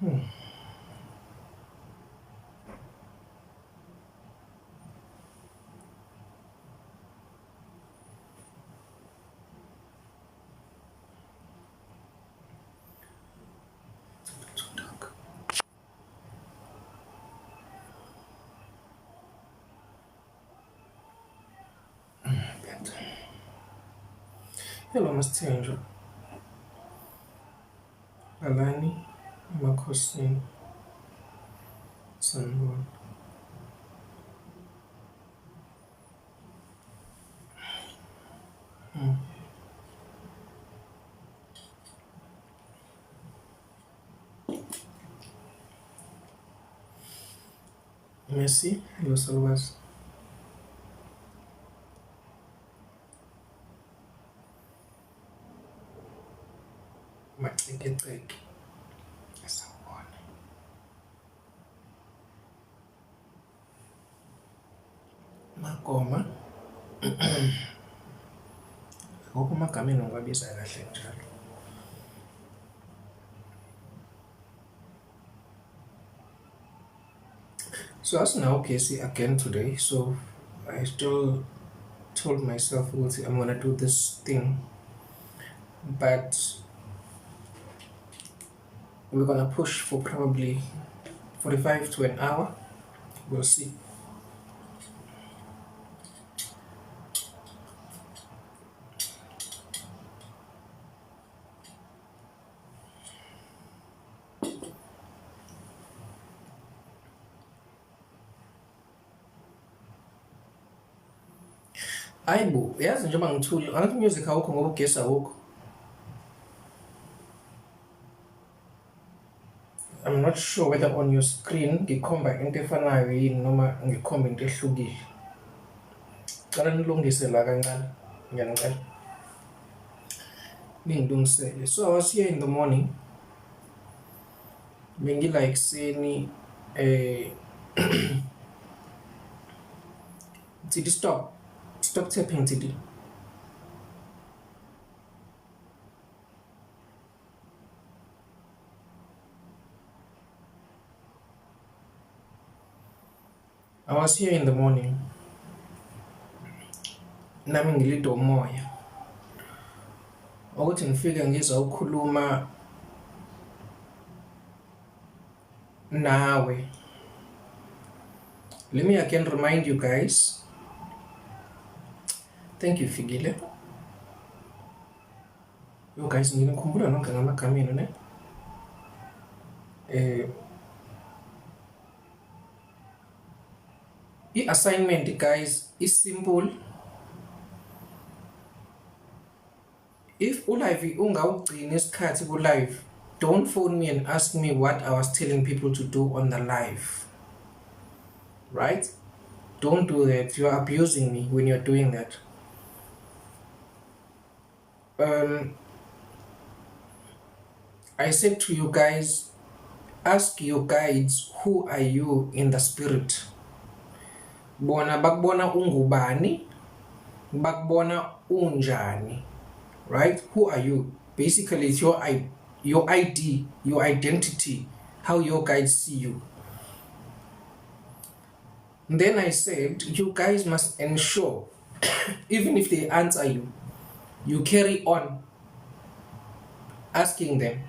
Too dark. Better. Hello, Masithenjwa. Lalani emakhosini. Sanibona. Merci, hello salukazi. Macekeceke. Sawubona. Magoma. Akukho amagama engiwabiza kahle njalo. So asinawo ugesi again today, so I still told myself ukuthi I'm gonna do this thing, but we're gonna push for probably 45 to an hour. We'll see. Hayi bo, yazi njengoba ngithule, angathi music awukho ngoba ugesi awukho. I'm not sure whether on your screen ngikhomba into efanayo yini noma ngikhomba into ehlukile. Cela nilungise la kancane, ngiyanicela. Ningilungisele. So I was here in the morning. Bengila ekuseni Tidi, stop. Stop tapping, Tidi. I was here in the morning. Nami ngilida umoya. Ukuthi ngifike ngizwa ukukhuluma nawe. Let me again remind you guys. Thank you, Figile. Yo guys, nginikhumbula nonke ngamagama enu ne? I-assignment guys is simple. If ulive ungawugcini isikhathi ku-live, don't phone me and ask me what I was telling people to do on the live. Right? Don't do that. You are abusing me when you're doing that. I said to you guys, ask your guides, who are you in the spirit? Bona bakubona ungubani, bakubona unjani, right? Who are you? Basically, it's your ID, your identity, how your guides see you. Then I said, you guys must ensure, even if they answer you, you carry on asking them.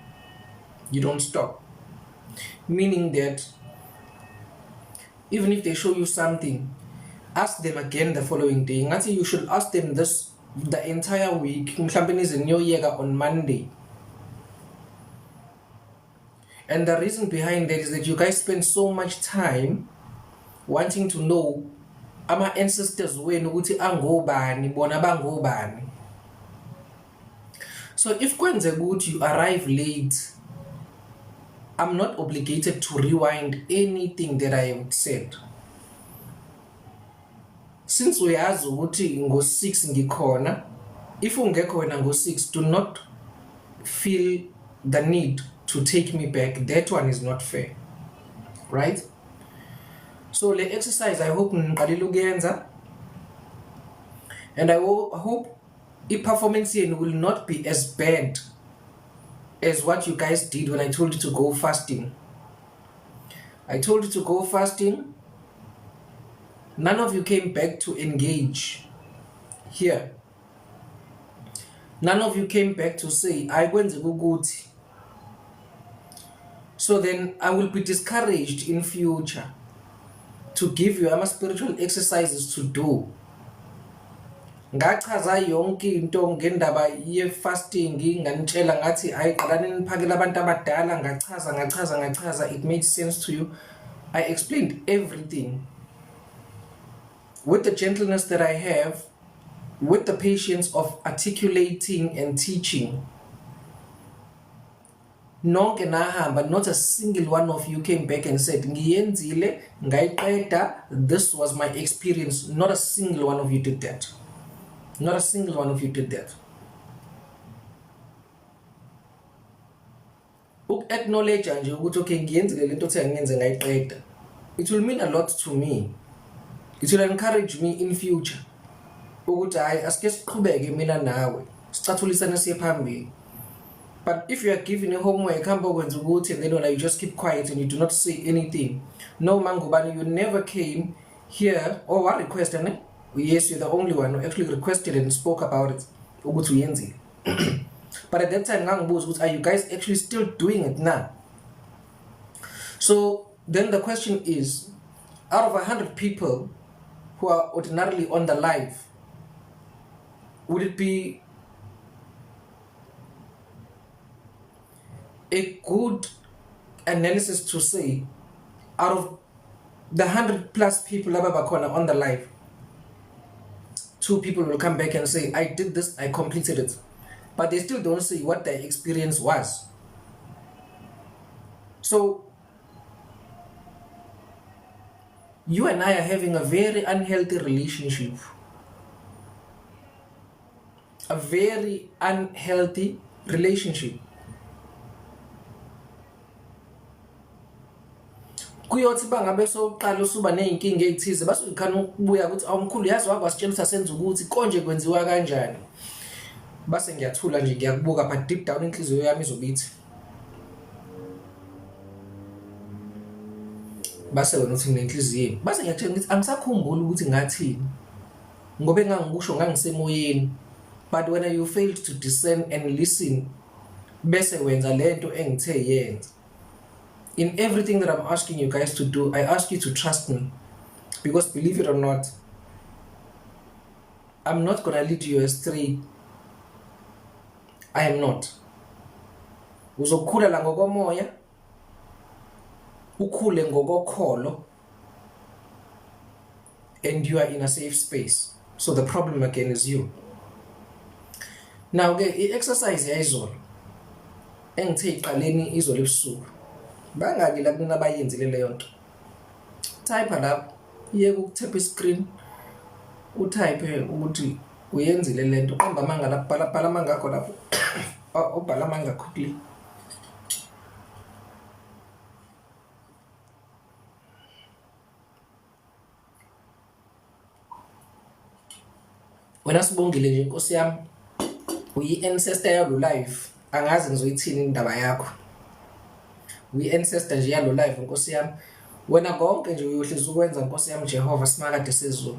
You don't stop. Meaning that even if they show you something, ask them again the following day. Ngathi you should ask them this the entire week. Mhlambe nize niyoyeka on Monday. And the reason behind that is that you guys spend so much time wanting to know ama ancestors wenu ukuthi angobani, bona bangobani. So if kwenzeka ukuthi you arrive late, I'm not obligated to rewind anything that I have said. Since uyazi ukuthi ngo-6 ngikhona, if ungekho wena ngo-6, do not feel the need to take me back. That one is not fair, right? So le exercise, I hope niqalile ukuyenza, and I hope i-performance yenu will not be as bad as what you guys did when I told you to go fasting. I told you to go fasting. None of you came back to engage here. None of you came back to say, I kwenzeka ukuthi. So then I will be discouraged in future to give you ama spiritual exercises to do. Ngachaza yonke into ngendaba ye-fasting, nganitshela ngathi hayi qalani niphakele abantu abadala, ngachaza ngachaza ngachaza, it made sense to you. I explained everything with the gentleness that I have, with the patience of articulating and teaching. Nonke nahamba, not a single one of you came back and said ngiyenzile ngayiqeda, this was my experience. Not a single one of you did that. Not a single one of you did that. Uku-acknowledge nje ukuthi okay ngiyenzile lento othe ngiyenze ngayiqeda, it will mean a lot to me. It will encourage me in future ukuthi hayi asike siqhubeke mina nawe sicathulisane siye phambili. But if you are given a homework, hamba ukwenza ukuthi, and then when you just keep quiet and you do not say anything. No Mangubane, you never came here or what requested, ne? Yes, you're the only one who actually requested and spoke about it ukuthi uyenzile. But at that time ngangibuza ukuthi are you guys actually still doing it now? So then the question is, out of 100 people who are ordinarily on the live, would it be a good analysis to say out of the 100 plus people ababakhona on the live, 2 people will come back and say, I did this, I completed it, but they still don't say what their experience was. So you and I are having a very unhealthy relationship. A very unhealthy relationship. Kuyothi bangabe sowuqala usuba nezinkinga ezithize basuke khana ukubuya ukuthi awumkhulu yazi wakwasitshela ukuthi asenze ukuthi konje kwenziwa kanjani, base ngiyathula nje ngiyakubuka, but deep down inhliziyo yami izobe ithi base wena uthi nginenhliziyo, base ngiyakutshela ngithi angisakhumbuli ukuthi ngathini ngoba engangikusho ngangisemoyeni, but when you failed to discern and listen bese wenza lento engithe yenza. In everything that I'm asking you guys to do, I ask you to trust me, because believe it or not, I'm not gonna lead you astray. I am not. Uzokhula la ngokomoya, ukhule ngokokholo, and you are in a safe space. So the problem again is you. Now ke i-exercise yayizolo engithe iqaleni izolo ebusuku, bangaki la kunina abayenzile leyo nto? Type lapho, iyeke ukuthepha iscreen, utype ukuthi uyenzile lento, qamba amanga lapho, bhala bhala amanga akho lapho, ubhala amanga quickly. Wena Sibongile nje nkosi yami, uyi-ancestor yalo life, angazi ngizoyithini indaba yakho. Uyi-ancestor nje yalo life nkosi yami, wena konke nje uyohlezi ukwenza nkosi yami Jehova simakade sezulu.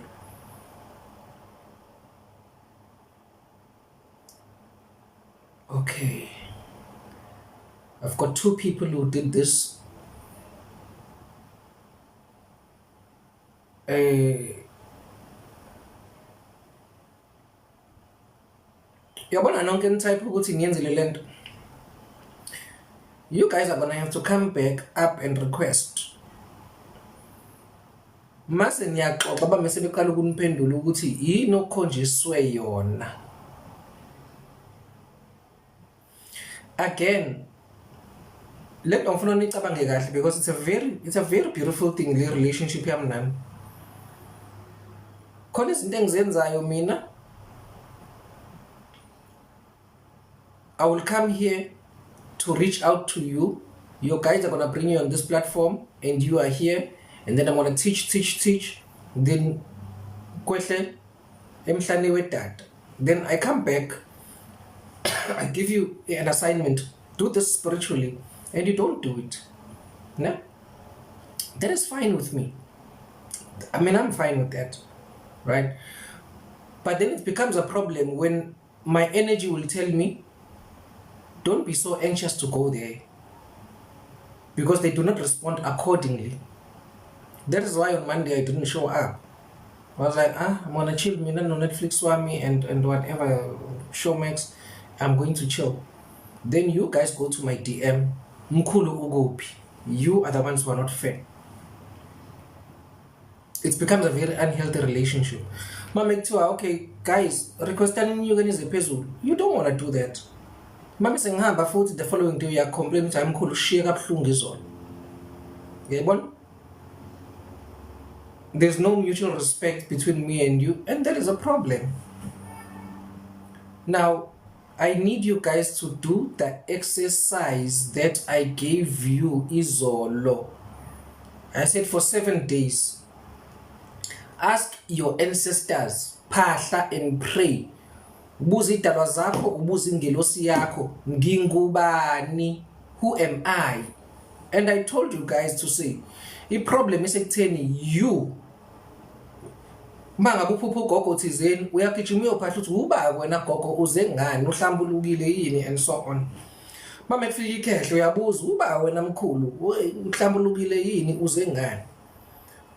Okay, I've got 2 people who did this. Yabona nonke nitype ukuthi ngiyenzile lento. You guys are gonna have to come back up and request. Mase niyaxoxa bame sebeqala ukuniphendula ukuthi yini okukhonjiswe yona. Again, le nto ngifuna nicabange kahle because it's a very beautiful thing le relationship yami nami. Khona izinto engizenzayo mina, I will come here to reach out to you. Your guides are going to bring you on this platform and you are here, and then I'm going to teach, teach, teach. Then kwehle emhlane wedada. Then I come back, I give you an assignment, do this spiritually, and you don't do it. Ne? That is fine with me. I mean, I'm fine with that, right? But then it becomes a problem when my energy will tell me, don't be so anxious to go there, because they do not respond accordingly. That is why on Monday I didn't show up. I was like, I'm going to chill, mina no Netflix wami and whatever, Showmax, I'm going to chill. Then you guys go to my DM, Mkhulu ukuphi. You are the ones who are not fair. It becomes a very unhealthy relationship. Mama kuthiwa, okay guys, requestani ninyuke nize phezulu. You don't want to do that. Mama sengihamba futhi the following day uyacomplain ukuthi hayi mkhulu ushiye kabuhlungu izolo. Uyayibona? There's no mutual respect between me and you, and that is a problem. Now, I need you guys to do the exercise that I gave you izolo. I said for 7 days, ask your ancestors, phahla and pray. Ubuze idalwa zakho, ubuze ingelosi yakho, ngingubani? Who am I? And I told you guys to say, I problem isekutheni you mangabe uphupha ugogo thizeni uyagijima uyophahla uthi uba wena gogo uze ngani, uhlambulukile yini, and so on. Mama kufika ikhehle uyabuza uba wena mkhulu uhlambulukile yini, uze ngani.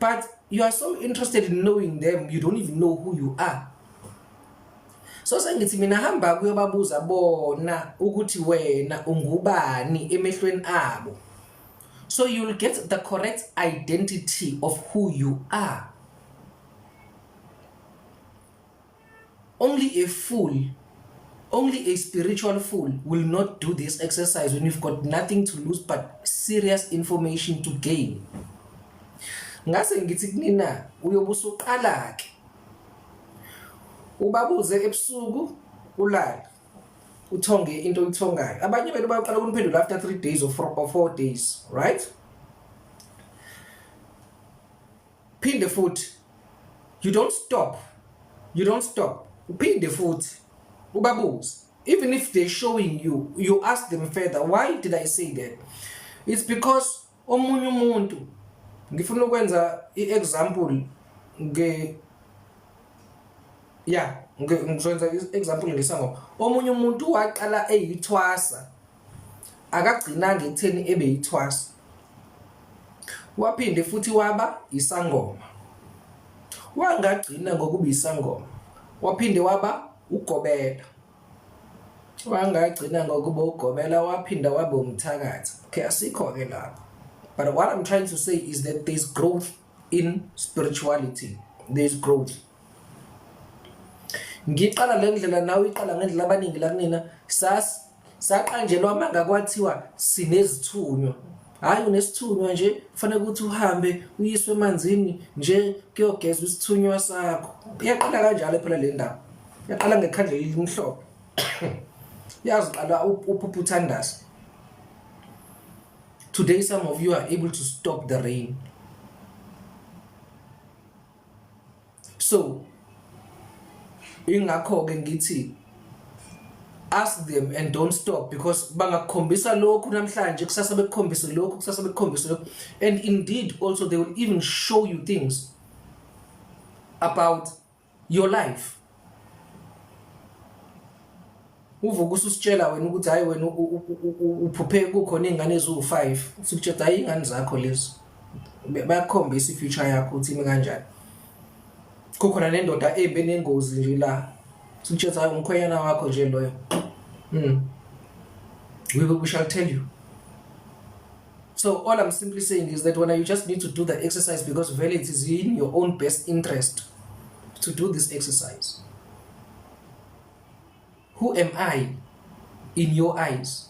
But you are so interested in knowing them, you don't even know who you are. So sengithi mina hamba kuyobabuza bona ukuthi wena ungubani emehlweni abo. So you'll get the correct identity of who you are. Only a fool, only a spiritual fool will not do this exercise when you've got nothing to lose but serious information to gain. Ngase ngithi kunina uyobe usuqala ke ubabuze ebusuku ulale uthonge into oyithongayo. Abanye benu bayaqala ukuniphendula after 3 days or 4 days, right? Phinde futhi, you don't stop, you don't stop. Uphinde futhi ubabuze, even if they're showing you, you ask them further. Why did I say that? It's because omunye umuntu, ngifuna ukwenza i-example nge yeah, ngizokwenza i-example ngesango. Omunye umuntu waqala eyithwasa, akagcinanga ekutheni ebe yithwasa, waphinde futhi waba isangoma, wangagcina ngokuba isangoma, waphinde waba ugobela, wangagcina ngokuba ugobela, waphinda waba umthakathi. Okay, asikho ke lapho. But what I'm trying to say is that there's growth in spirituality. There's growth. Ngiqala le ndlela nawe iqala ngendlela abaningi la kunina saqanjelwa amanga kwathiwa sinezithunywa. Hayi unesithunywa nje kufanele ukuthi uhambe uyiswe emanzini nje kuyogezwa isithunywa sakho. Iyaqala kanjalo phela le ndaba. Iyaqala ngekhandlela elimhlophe. Yaziqala uphupha uthandaza. Today some of you are able to stop the rain. So ingakho ke ngithi ask them and don't stop, because bangakukhombisa lokhu namhlanje, kusasa bekukhombise lokhu, kusasa bekukhombise lokhu, and indeed also they will even show you things about your life. Uvuka ususitshela wena ukuthi hayi wena uphuphe kukhona izingane eziwu5, usikutshela hayi ingane zakho lezo, bayakukhombisa ifuture yakho ukuthi imi kanjani. Kukhona nendoda embi nengozi nje la, sikutshela hayi umkhwenyana wakho nje loyo. We shall tell you. So all I'm simply saying is that when you just need to do the exercise, because really it is in your own best interest to do this exercise. Who am I in your eyes?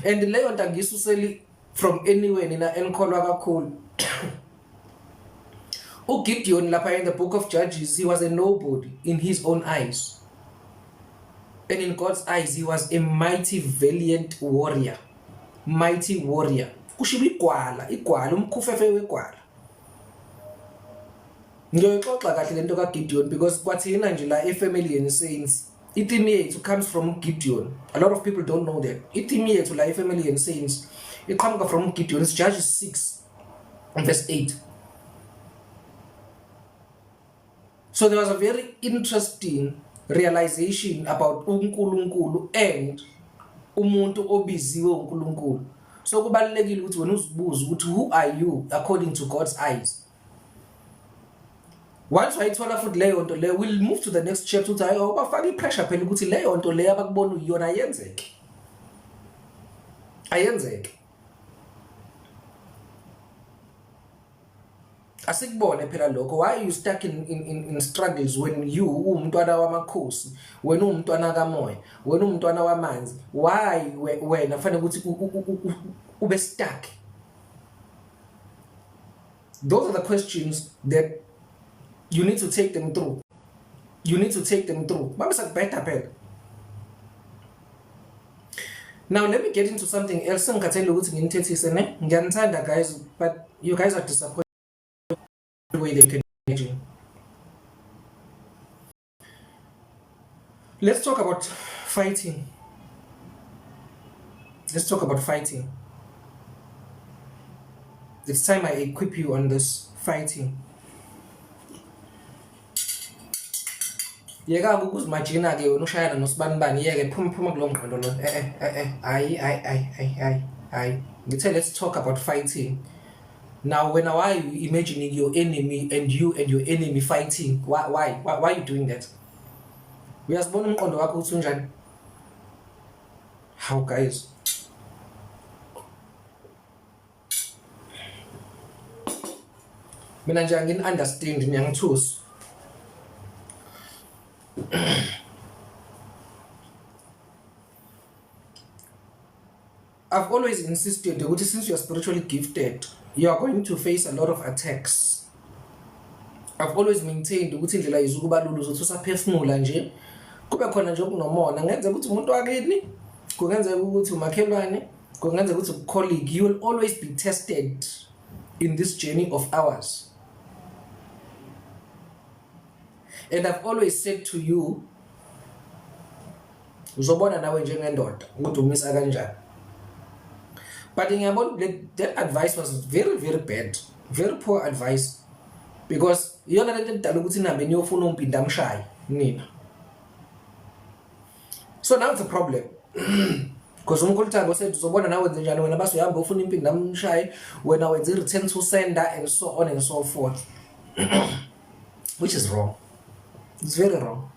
And leyo nto angiyisuseli from anywhere nina enikholwa kakhulu. uGideon lapha in the book of Judges, he was a nobody in his own eyes. And in God's eyes, he was a mighty, valiant warrior. Mighty warrior. Kushiwo igwala, igwala, umkhufefe wegwala. Ngiyoyixoxa kahle lento kaGideon, because kwathina nje la eFamily and Saints, i-theme yethu comes from Gideon. A lot of people don't know that. I-theme yethu la eFamily and Saints Iqhamuka from Gideon, it's Judges 6 verse 8. So there was a very interesting realization about uNkulunkulu and umuntu obiziwe uNkulunkulu. So kubalulekile ukuthi wena uzibuze ukuthi who are you according to God's eyes. Once wayithola futhi leyo nto leyo, we'll move to the next chapter ukuthi hayi awubafaka ipressure phela ukuthi leyo nto leyo abakubona uyona ayenzeke. Ayenzeke. Asikubone phela lokho. Why are you stuck in struggles when you uwumntwana wamakhosi, wena uwumntwana kamoya, wena uwumntwana wamanzi? Why wena fanele ukuthi ube stuck? Those are the questions that you need to take them through. You need to take them through. Babe sakubheda phela. Now let me get into something else. Sengikhathele ukuthi nginithethise ne. Ngiyanithanda guys, but you guys are disappointed the way they can imagine. Let's talk about fighting. Let's talk about fighting. It's time I equip you on this fighting. Yeka ukuzimajina ke wena ushayana nosibanibani, yeke phuma phuma kulo ngqondo lo. Eh eh eh eh hayi hayi hayi hayi hayi hayi. Ngithe let's talk about fighting. Now wena why are you imagining your enemy and you and your enemy fighting? Why are you doing that? Uyazibona umqondo wakho ukuthi unjani? How guys? Mina nje angini understand, niyangithusa. I've always insisted ukuthi since you are spiritually gifted, you are going to face a lot of attacks. I've always maintained ukuthi indlela yizukuba lula, uzothi usaphefumula nje kube khona nje okunomona. Kungenzeka ukuthi umuntu wakini, kungenzeka ukuthi umakhelwane, kungenzeka ukuthi colleague. You will always be tested in this journey of ours. And I've always said to you, uzobona nawe njengendoda ukuthi umisa kanjani. But ngiyabona that advice was very very bad, very poor advice, because iyona lento edala ukuthi nihambe niyofuna umpinda amshaye nina. So now it's a problem because umkhulu Thango said uzobona nawe wenze njani wena, base uyahamba ufuna impinda amshaye wena, wenza i-return to sender and so on and so forth, which is wrong. It's very wrong.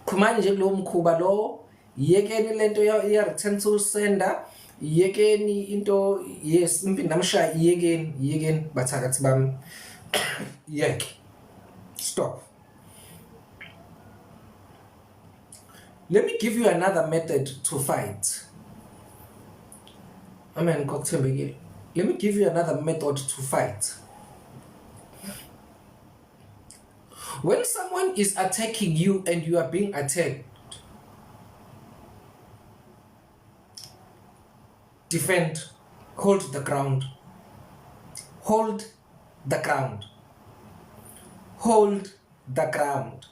Phumani nje kulowo mkhuba lo, yekeni lento ya return to sender, yekeni into, yes, impinda amshaye, yekeni, yekeni bathakathi bami, yeke, stop. Let me give you another method to fight. Amen, Kokuthembekile. Let me give you another method to fight. When someone is attacking you and you are being attacked, defend, hold the ground. Hold the ground. Hold the ground.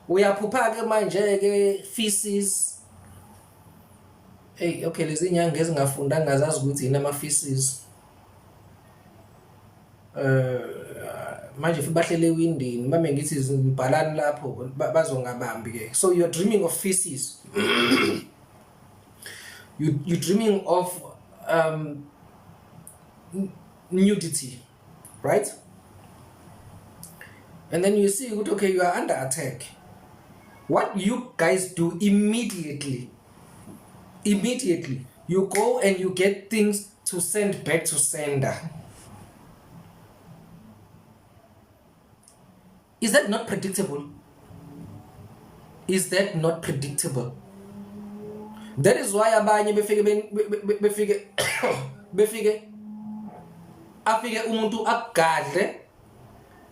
Uyaphupha ke manje ke feces. Hey, okay, lezi nyanga ezingafundanga azazi ukuthi yini ama feces. Eh manje futhi bahlele ewindini, bame ngithi zibhalani lapho bazongabambi ke. So you are dreaming of feces. You dreaming of nudity, right? And then you see ukuthi okay, you are under attack. What you guys do immediately, immediately you go and you get things to send back to sender. Is that not predictable? Is that not predictable? That is why abanye befike befike befike afike umuntu akugadle,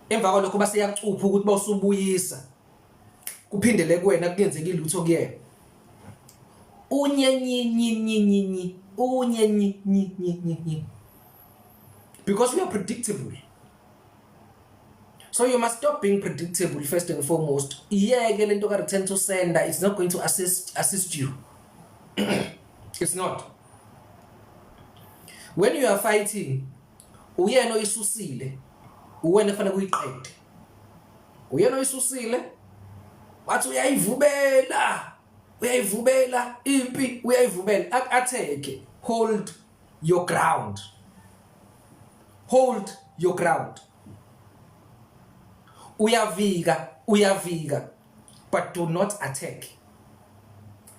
emva kwalokho base yacupha ukuthi bawusubuyisa kuphindele kuwena, kungenzeki lutho kuyena. Unye nyi nyi nyi nyi nyi, unye nyi nyi nyi nyi nyi, because we are predictable. So you must stop being predictable first and foremost. Iyeke lento ka return to sender, it's not going to assist you. It's not. When you are fighting, uyena oyisusile, uwena kufanele kuyiqede. Uyena oyisusile wathi uyayivubela, uyayivubela impi, uyayivubela, attack, hold your ground. Hold your ground. Uyavika, uyavika, but do not attack.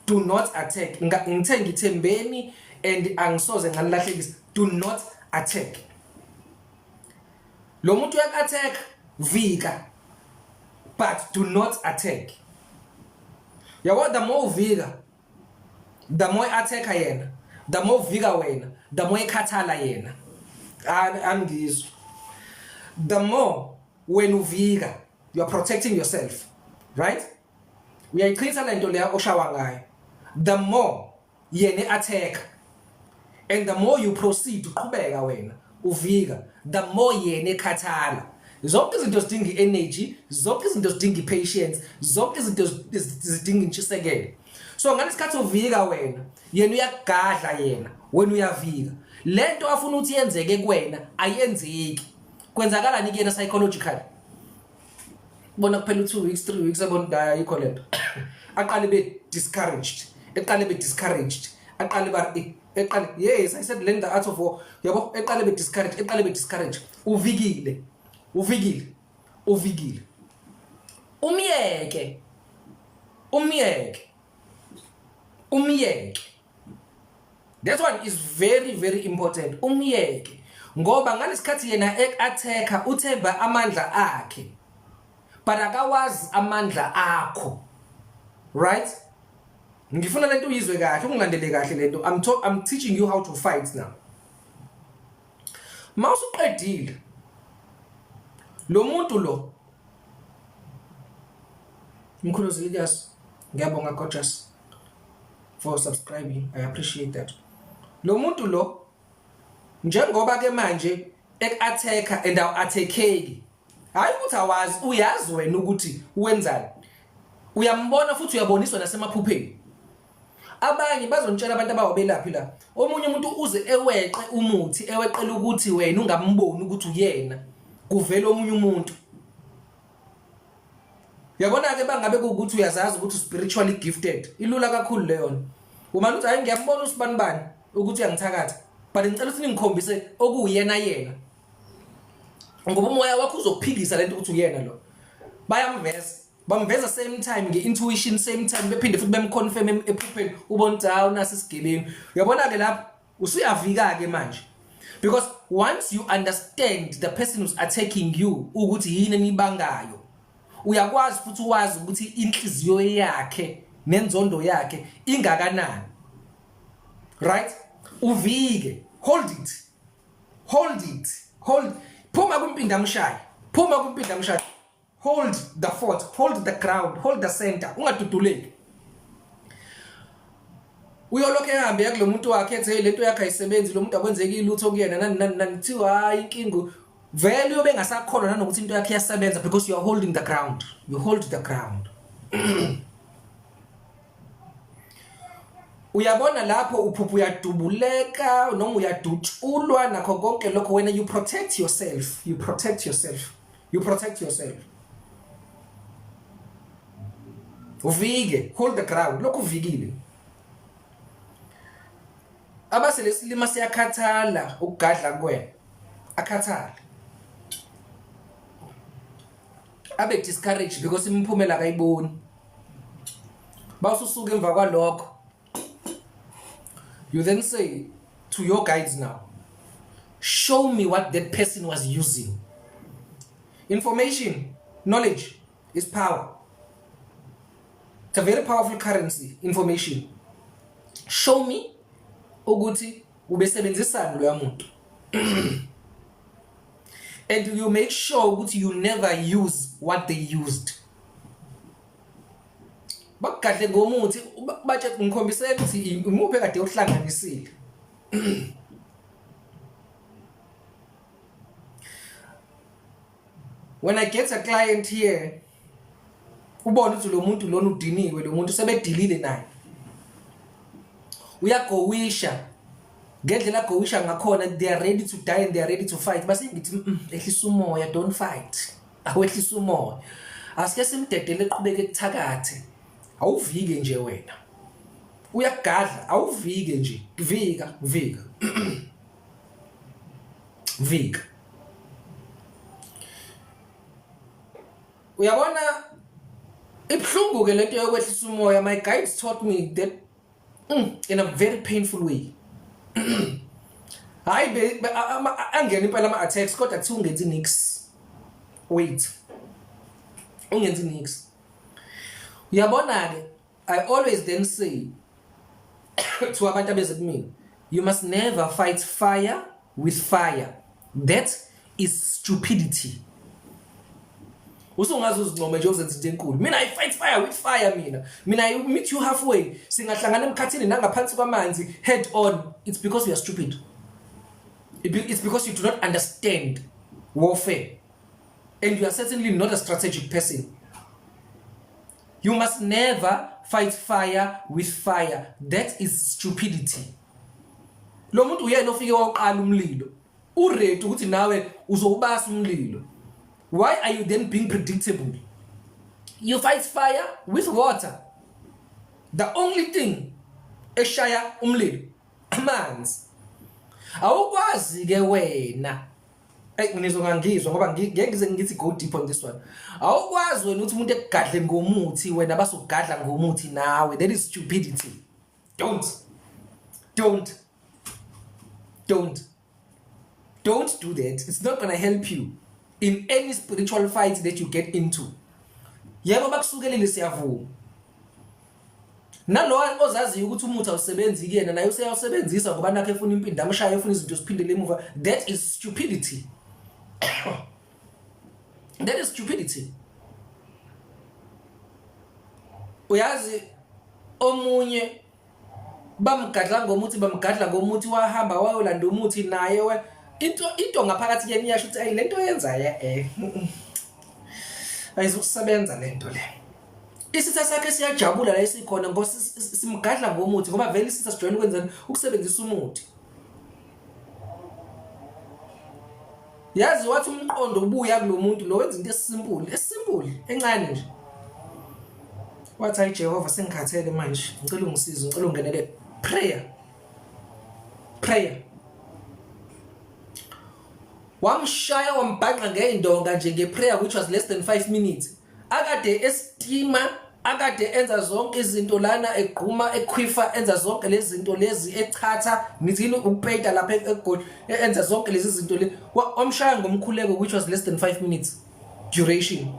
Do not attack. Ngithe ngithembeni and angisoze nganilahlekisa. Do not attack. Lo muntu uyak-attack, vika, but do not attack. Yabo, the more uvika, the more attacker yena, the more uvika wena, the more ekhathala yena. Angizwa. The more when uvika, you are protecting yourself, right? Uyayichitha lento leya oshawa ngayo. The more yena attack and the more you proceed, uqhubeka wena uvika, the more yena ekhathala. Zonke izinto zidinga i-energy, zonke izinto zidinga i-patience, zonke izinto zidinga intshisekelo. So ngalesikhathi uvika wena, yena uyakugadla yena, wena uyavika. Lento afuna ukuthi yenzeke kuwena ayenzeki. Kwenzakalani kuyena psychologically? Bona kuphela u2 weeks, 3 weeks, abona hayi ayikho lento, aqale be discouraged, eqale be discouraged, aqale ba eqale, yes, I said learn the art of war, yabo, eqale be discouraged, eqale be discouraged. Uvikile, uvikile, uvikile, umyeke, umyeke, umyeke. That one is very very important. Umyeke, ngoba ngalesikhathi yena ek-attacker uthemba amandla akhe, but akawazi amandla akho, right? Ngifuna lento uyizwe kahle, ungilandele kahle lento. I'm teaching you how to fight now. Mawusuqedile lo muntu lo, Mkhulu Zilias, ngiyabonga, gorgeous, for subscribing, I appreciate that. Lo muntu lo, njengoba ke manje ek-attacker and awu-attackeki, hayi ukuthi awazi, uyazi wena ukuthi wenzani, uyambona futhi uyaboniswa nasemaphupheni. Abanye bazontshela, abantu abawabelaphi la, omunye umuntu uze eweqe umuthi, eweqela ukuthi wena ungamboni ukuthi uyena, kuvela omunye umuntu. Yabona ke, bangabe kuukuthi uyazazi ukuthi spiritually gifted, ilula kakhulu leyo. Uma uthi hayi, ngiyambona usibani bani ukuthi uyangithakatha, but ngicela ukuthi ningikhombise okuyena yena, ngoba umoya wakho uzokuphikisa lento ukuthi uyena lo. Bayamveza, bamveza same time nge-intuition, same time bephinde futhi bemconfirm ephupheni, ubona ukuthi hawu, nasi isigebengu. Uyabona ke, lapho usuyavika ke manje, because once you understand the person who's attacking you, ukuthi yini enibangayo, uyakwazi futhi wazi ukuthi inhliziyo yakhe nenzondo yakhe ingakanani, right? Uvike, hold it, hold it, hold. Phuma kwimpinda mshayi, phuma kwimpinda mshayi. Hold the fort, hold the ground, hold the center, ungaduduleki. Uyolokhu ehambe kulo muntu wakhe, ethi hey, lento yakhe ayisebenzi, lo muntu akwenzeki lutho kuyena, nani nani nani. Kuthiwa hayi, inkinga vele uyobe engasakholwa nanokuthi into yakhe iyasebenza, because you are holding the ground. You hold the ground. Uyabona lapho uphupha uyadubuleka noma uyadutshulwa nakho konke lokho, wena you protect yourself, you protect yourself, you protect yourself. Uvike, hold the ground. Lokhu uvikile, abase lesilima siyakhathala ukugadla kuwena, akhathale, abe discouraged because imiphumela akayiboni. Bawususuka emva kwalokho, you then say to your guides, "Now show me what that person was using." Information, knowledge is power. It's a very powerful currency, information. Show me ukuthi ubesebenzisani loya muntu, and you make sure ukuthi you never use what they used. Bakugadle ngomuthi, batshe, ngikhombisele ukuthi imuphi ekade uhlanganisile. When I get a client here, ubona ukuthi lo muntu lona udiniwe, lo muntu sebedilile naye. Uyagowisha ngendlela agowisha ngakhona, they are ready to die and they are ready to fight. Base ngithi ehlisa umoya, don't fight. Awehlisa umoya, asike simdedele eqhubeke ekuthakathe. Awuvike nje wena, uyagadla, awuvike nje, vika vika vika. Uyabona ibhlungu ke lento yokwehlisa umoya. My guides taught me that in a very painful way. Hayi, angena impela ama attacks, kodwa kuthiwa ungenzi nix, wait, ungenzi nix. Uyabona ke, I always then say to abantu abeze kumina, you must never fight fire with fire, that is stupidity. Usungaze uzincome nje uzenza into enkulu. Mina I fight fire with fire. Mina I meet you halfway, singahlangana emkhathini nangaphansi kwamanzi head on. It's because you are stupid. It's because you do not understand warfare and you are certainly not a strategic person. You must never fight fire with fire, that is stupidity. Lo muntu uyena ofike waqala umlilo, uready ukuthi nawe uzowubasa umlilo. Why are you then being predictable? You fight fire with water. The only thing eshaya umlilo amanzi. Awukwazi ke wena. Ey, nizongangizwa ngoba ngeke ngize ngithi go deep on this one. Awukwazi wena ukuthi umuntu ekugadle ngomuthi, wena basugadla ngomuthi nawe. That is stupidity. Don't, don't, don't, don't do that. It's not going to help you in any spiritual fight that you get into. Yebo, bakusukelile, siyavuma. Nalo ozaziyo ukuthi umuthi awusebenzi kuyena, naye useyawusebenzisa ngoba nakho efuna impinda amshaye, efuna izinto ziphindele emuva. That is stupidity, that is stupidity. Uyazi omunye bamgadla ngomuthi, bamgadla ngomuthi, wahamba wayolanda umuthi naye we into ngaphakathi kuyena iyasho ukuthi ayi, lento yenzayo ayizukusebenza lento le. Isitha sakhe siyajabula la esikhona ngoba simgadla ngomuthi, ngoba vele isitha sijwayele ukwenzani? Ukusebenzisa umuthi. Yazi, wathi umqondo ubuya kulo muntu lo, wenza into esimple, esimple, encane nje. Wathi, hayi Jehova, sengikhathele manje, ngicela ungisize, ngicela ungenele. Prayer, prayer. Wamshaya wambhanqa ngey'ndonga nje ngeprayer, which was less than 5 minutes. Akade estima, akade enza zonke izinto lana, egquma, ekhwifa, enza zonke lezi zinto lezi, echatha, ngithini, ukupeyita lapha eGoli, enza zonke lezi zinto le, wamshaya ngomkhuleko which was less than 5 minutes duration.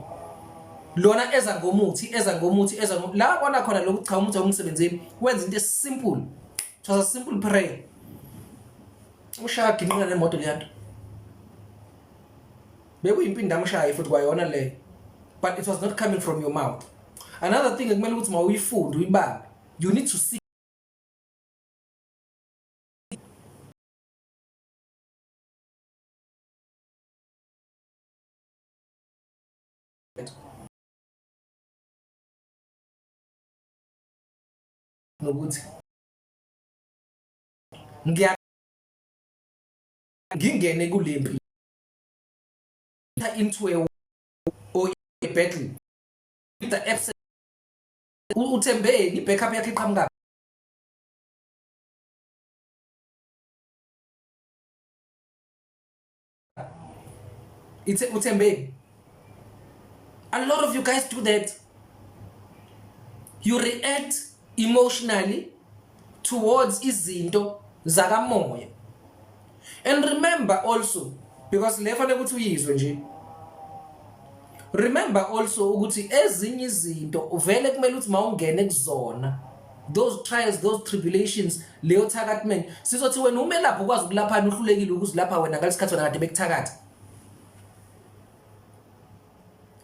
Lona eza ngomuthi, eza ngomuthi, eza la bona khona lokhu, cha, umuthi awumsebenzeli. Wenza into esimple, it was a simple prayer. Ushaya ginqina nemoto leyanto, bekuyimpinda amshaye futhi kwayona leyo, but it was not coming from your mouth. Another thing ekumele ukuthi mawuyifunde uyibambe, you need to see nokuthi ngiya ngingene kulempi into a or a battle with the absence. Uthembeni i-backup yakhe iqhamuka? Ithe uthembeni. A lot of you guys do that. You react emotionally towards izinto zakamoya. And remember also, because le fanele ukuthi uyizwe nje, remember also ukuthi ezinye izinto uvele kumele ukuthi mawungene kuzona, those trials, those tribulations, leyo thakathment, sizothi wena umelaphi ukwazi ukulaphana, uhlulekile ukuzilapha wena ngalesikhathi wena kade bekuthakatha.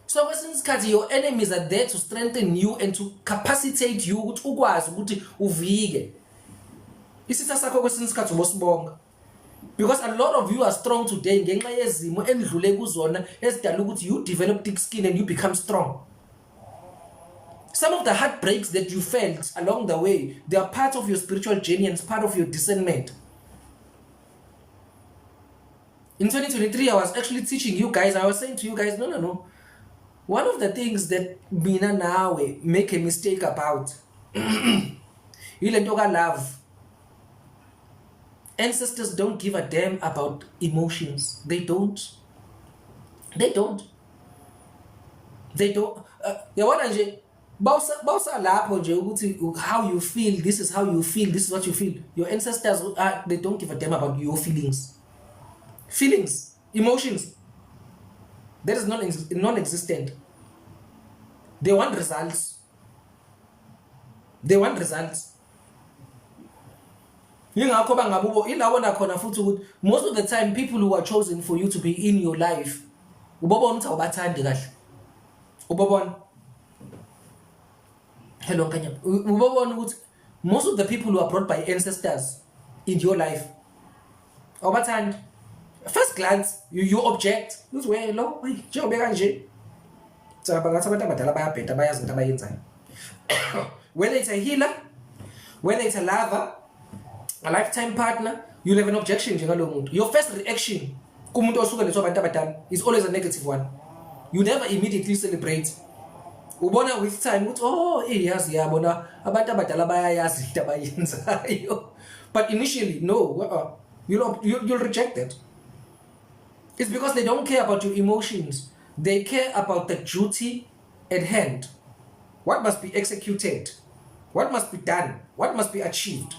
So kwesinye isikhathi your enemies are there to strengthen you and to capacitate you ukuthi ukwazi ukuthi uvike isitha sakho. Kwesinye isikhathi ubosibonga, because a lot of you are strong today ngenxa yezimo endlule kuzona ezidala ukuthi you develop thick skin and you become strong. Some of the heartbreaks that you felt along the way, they are part of your spiritual journey and part of your discernment. In 2023, I was actually teaching you guys, I was saying to you guys, no, no, no. One of the things that mina nawe make a mistake about ile nto ka-love. Ancestors don't give a damn about emotions. They don't. They don't. They don't. Yabona nje bawusalapho nje ukuthi how you feel, this is how you feel, this is what you feel. Your ancestors, they don't give a damn about your feelings. Feelings, emotions, that is non-existent. They want results. They want results. Yingakho bangabubo ilabona khona futhi ukuthi most of the time people who are chosen for you to be in your life, ubobona ukuthi awubathandi kahle. Ubobona. Hello Nkanya. Ubobona ukuthi most of the people who are brought by ancestors in your life, awubathandi. First glance you object. Uthi we lo, hey, njengoba kanje. Cabanga ngathi abantu abadala bayabheda, bayazi into abayenzayo. Whether it's a healer, whether it's a lover, a lifetime partner, you'll have an objection nje ngalowo muntu. Your first reaction kumuntu osuke lethwa abantu abadala is always a negative one. You never immediately celebrate. Ubona with time ukuthi, oh, iyazi, yabona abantu abadala bayayazi into abayenzayo. But initially, no, you'll reject that. It's because they don't care about your emotions. They care about the duty at hand. What must be executed? What must be done? What must be achieved?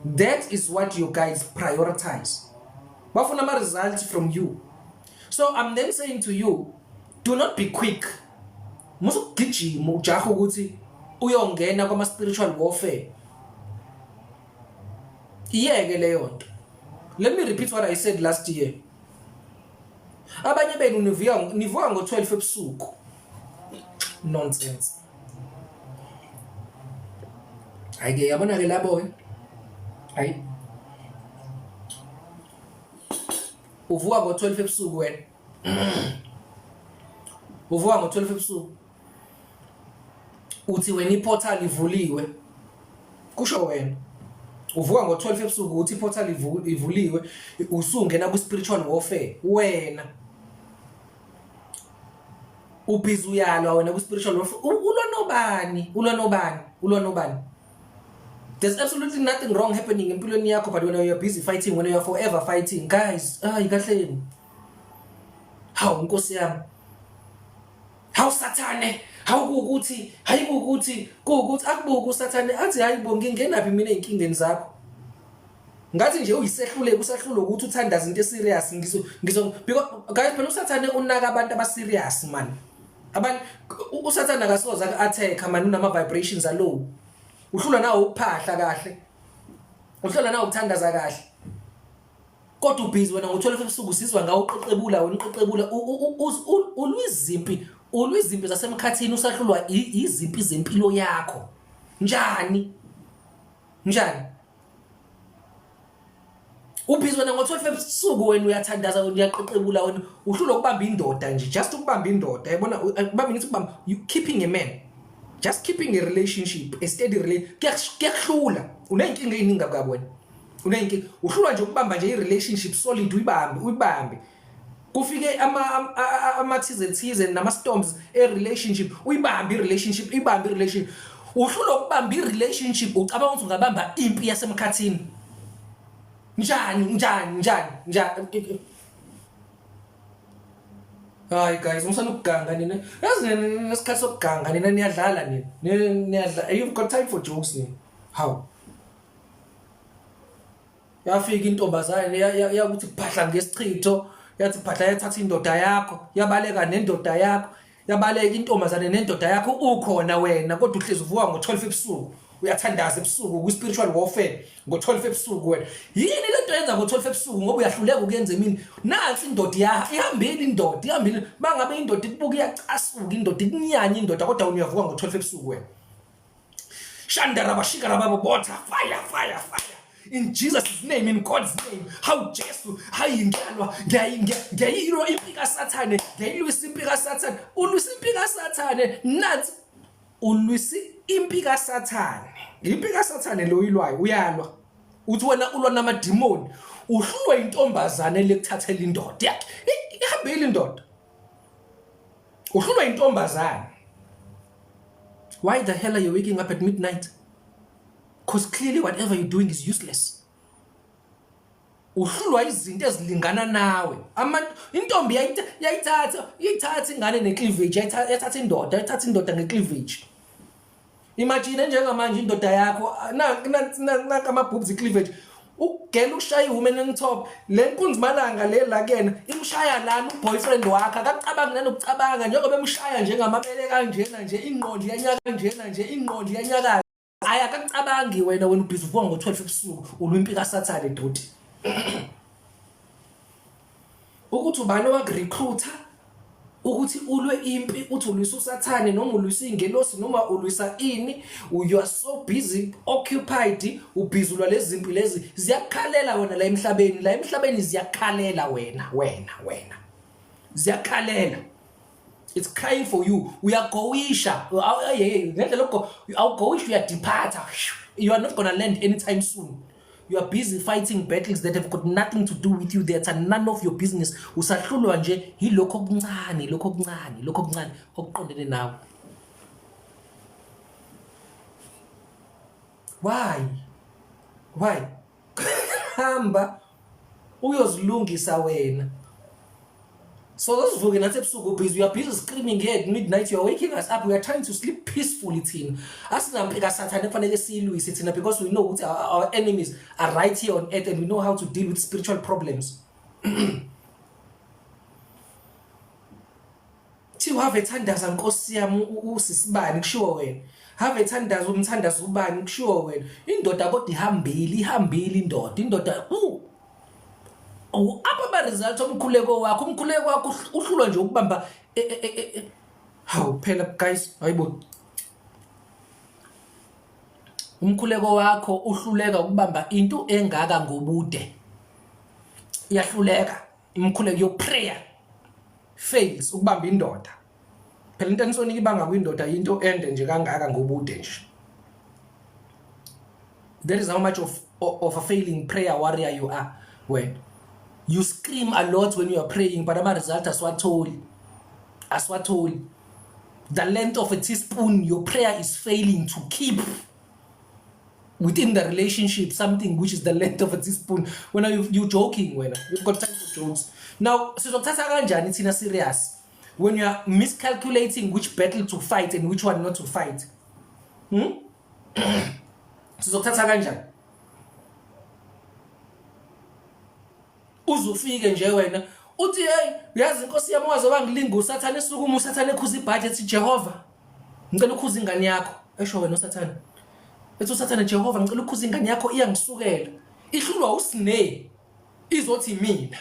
That is what you guys prioritize. Bafuna ama results from you. So I'm then saying to you, do not be quick. Musukugijima ujaha ukuthi uyongena kwama spiritual warfare. Iyeke leyo nto. Let me repeat what I said last year. Abanye benu nivuka ngo-12 ebusuku. Nonsense. Hayi ke, yabona ke labo ke. Hayi. Uvuka ngo-12 ebusuku wena. Uvuka ngo-12 ebusuku. Uthi wena iportal ivuliwe. Kusho wena. Uvuka ngo-12 ebusuku uthi iportal ivuliwe, usungena ku-spiritual warfare wena. Ubhizi uyalwa wena ku-spiritual warfare. Ulwa nobani? Ulwa nobani? Ulwa nobani? There's absolutely nothing wrong happening empilweni yakho, but when you're busy fighting, when you're forever fighting, guys, ay kahleni. Hawu Nkosi yami. Hawu Sathane, hawu kukuthi, hayi kukuthi, kukuthi akubuka uSathane athi hayi bo, ngingenaphi mina ezinkingeni zakho. Ngathi nje uyisehluleki, usahlulwa ukuthi uthandaza into eserious, ngizo because guys, phela uSathane unaka abantu abaserious man. Abantu uSathane akasoze aku-attack man unama vibrations alow. Uhlulwa nawo ukuphahla kahle. Uhlulwa nawo ukuthandaza kahle. Kodwa ubhizi wena ngo-12 ebusuku, usizwa ngawo uqeqebula wena, uqeqebula ulwizimpi, ulwizimpi zasemkhathini, usahlulwa izimpi zempilo yakho. Njani? Njani? Ubhizi wena ngo-12 ebusuku, wena uyathandaza, wena uyaqeqebula, wena uhlulwa ukubamba indoda nje, just ukubamba indoda, yabona, ukubamba, ngithi ukubamba, you keeping a man, just keeping a relationship, a steady relationship, kuyakuhlula. Uneyinkinga eziningi kabi wena. Uneyinkinga, uhlulwa nje ukubamba nje i-relationship solid, uyibambe, uyibambe. Kufike ama thize thize nama storms e relationship, uyibambe i-relationship, ibambe i-relationship. Uhlulwa ukubamba i-relationship, ucabanga ukuthi ungabamba impi yasemkhathini. Njani, njani, njani, njani? Hayi guys, musana ukuganga nina. Yazi nina nesikhathi sokuganga nina, niyadlala nina. Niyadlala. You've got time for jokes nina. How? Yafika intombazane yakuthi phahla ngesichitho, yathi phahla, yathatha indoda yakho, yabaleka nendoda yakho, yabaleka intombazane nendoda yakho, ukhona wena kodwa uhlezi uvuka ngo-12 ebusuku, uyathandaza ebusuku ku-spiritual warfare ngo-12 ebusuku wena. Yini lento yenza ngo-12 ebusuku ngoba uyahluleka ukuyenza emini? Nansi indoda ihambile, indoda ihambile. Mangabe indoda ikubuka iyacasuka, indoda ikunyanya indoda, kodwa wena uyavuka ngo-12 ebusuku wena. Shandaraba shikaraba botha, fire, fire, fire. In Jesus' name, in God's name. How Jesu, hayi ngiyalwa, ngiyayilwa impi kaSathane, ngiyayilwisa impi kaSathane. Ulwisa impi kaSathane, nansi Ulwisa impi kaSathane. Impi kaSathane lo ilwayo uyalwa. Uthi wena ulwa namadimoni, uhlulwe intombazane lekuthathela indoda yakhe. Ihambile indoda. Uhlulwe intombazane. Why the hell are you waking up at midnight? Because clearly whatever you're doing is useless. Uhlulwa izinto ezilingana nawe. Ama intombi yayithatha, iyithatha ingane necleavage, yayithatha indoda, yayithatha indoda ngecleavage. Imagine njengamanje indoda yakho nanka ama boobs cleavage. Ugela ushaya iwoman on top le nkunzi malanga le la kuyena imshaya lana uboyfriend wakhe akacabangi nanokucabanga njengoba emshaya njengamabele kanjena nje ingqondo iyanyaka kanjena nje ingqondo iyanyakaza. Hayi akakucabangi wena wena ubhizi uvuka ngo-12 ebusuku ulwa impi kaSathane doti. Ukuthi ubani owakurecruiter ukuthi ulwe impi uthi ulwisa uSathane noma ulwisa ingelosi noma ulwisa ini, you are so busy occupied, ubhizi ulwa lezi zimpi lezi ziyakukhalela wena la emhlabeni, la emhlabeni ziyakukhalela wena wena wena ziyakukhalela. It's crying for you. Uyagowisha. Ngendlela awugowishi uyadeparta. You are not gonna land anytime soon. You are busy fighting battles that have got nothing to do with you. That are none of your business. Usahlulwa nje yilokho okuncane, lokho okuncane, lokho okuncane okuqondene nawe. Why? Why? Hamba uyozilungisa wena. So sivuke nathi ebusuku busy, we are busy screaming here at midnight, you are waking us up, we are trying to sleep peacefully thina. Asinampi kaSathane kufanele siyilwise thina because we know ukuthi our enemies are right here on earth and we know how to deal with spiritual problems. Thiwa have thandaza nkosi yami usisibani kushiwo wena. Have thandaza umthandazo ubani kushiwo wena. Indoda kodwa ihambile, ihambile indoda. Indoda u apha ama results omkhuleko wakho, umkhuleko wakho uhlulwa nje ukubamba e, e, e, hawu phela guys, hayibo. Umkhuleko wakho uhluleka ukubamba into engaka ngobude. Iyahluleka umkhuleko, your prayer fails ukubamba indoda. Phela into enisonika ibanga kwindoda into ende nje kangaka ngobude nje. That is how much of a failing prayer warrior you are. When you scream a lot when you are praying, but ama result aswatholi. Aswatholi. The length of a teaspoon your prayer is failing to keep within the relationship, something which is the length of a teaspoon. When you joking, when you've got time for jokes. Now, sizokuthatha kanjani thina serious when you are miscalculating which battle to fight and which one not to fight? Sizokuthatha kanjani? Uzufike nje wena uthi hey, uyazi inkosi yami waze wangilinga uSathane, esukuma uSathane ekhuza ibhaji ethi Jehova ngicela ukhuza ingane yakho, esho wena uSathane. Ethi uSathane Jehova ngicela ukhuza ingane yakho iyangisukela. Ihlulwa uSne izothi mina.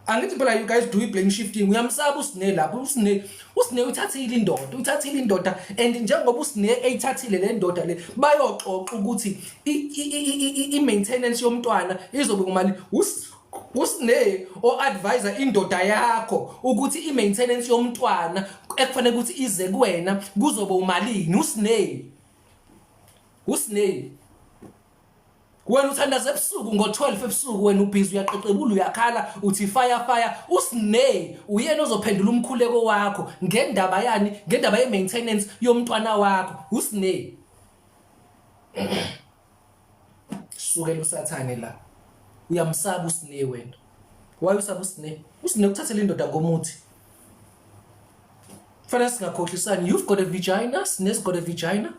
Angithi phela you guys do blame shifting, uyamsaba uSne lapho, uSne uSne uthathile indoda, uthathile indoda and njengoba uSne eyithathile le ndoda le bayoxoxa ukuthi i maintenance yomntwana izobe kumali. USne o advisor indoda yakho ukuthi i maintenance yomntwana ekufanele ukuthi ize kuwena kuzobe umalini. USne uSne wena uthandaza ebusuku ngo-12 ebusuku, wena ubhizi uyaqeqebula uyakhala uthi fire fire. USne uyena ozophendula umkhuleko wakho ngendaba yani, ngendaba ye-maintenance yomntwana wakho. USne sukela uSathane la, uyamsaba uSne wena. Why usaba uSne? USne ukuthathela indoda ngomuthi. Fanele singakhohlisani, you've got a vagina, Sne's got a vagina.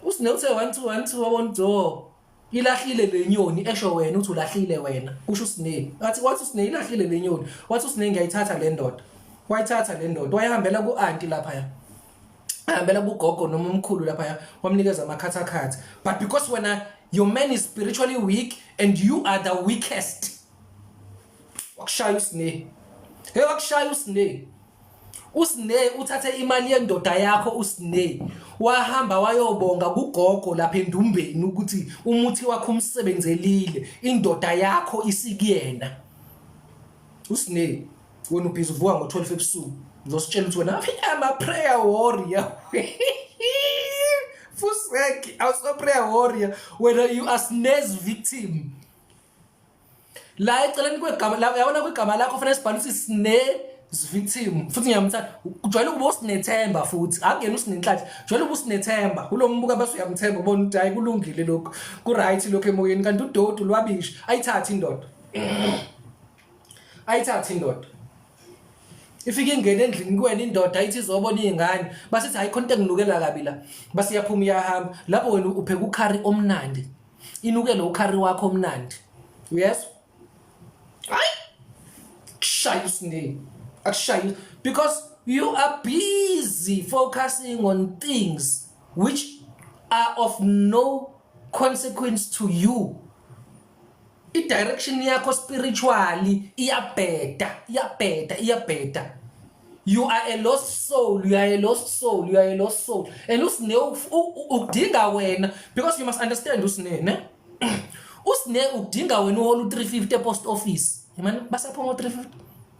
USne uthe 1 2 1 2 wabona do ilahlile le nyoni, esho wena uthi ulahlile wena, kusho uSne. Athi wathi uSne ilahlile le nyoni, wathi uSne ngiyayithatha le ndoda, wayithatha le ndoda wayihambela ku-anti lapha, ahambela kugogo noma umkhulu lapha, wamnikeza amakhathakhatha. But because wena your man is spiritually weak and you are the weakest, wakushaya uSne. Hey, wakushaya uSne. USne uthathe imali yendoda yakho, uSne wahamba wayobonga kugogo lapha endumbeni ukuthi umuthi wakho umsebenzelile, indoda yakho isikuyena. USne wena ubhizi uvuka ngo-12 ebusuku. Uzositshela ukuthi wena I'm a prayer warrior. Fuseki, awuso prayer warrior. Wena you are snares victim. La eceleni kwegama la uyabona kwigama lakho fanele sibhale ukuthi snares victim. Futhi ngiyamthanda. Ujwayele ukuba usinethemba futhi. Akuyena usinenhlanhla. Ujwayele ukuba usinethemba. Kulombuka bese uyamthemba ubona ukuthi hayi kulungile lokho. Ku right lokho emoyeni kanti udoti lwabishi ayithathe indoda. Ayithathe indoda. Ifike ingene endlini kuwena indoda ithi izobona izingane basithi hayi khona into enginukela kabi la base iyaphuma iyahamba lapho wena upheka ukhari omnandi inukele ukhari wakho omnandi uyezwa hayi kushaya usinini akushayi because you are busy focusing on things which are of no consequence to you I-direction yakho spiritually iyabheda, iyabheda, iyabheda. You are a lost soul, you are a lost soul, you are a lost soul. And uSne ukudinga wena because you must understand uSne, ne? USne ukudinga wena uhola u350 epost office. Yimani basaphuma u350?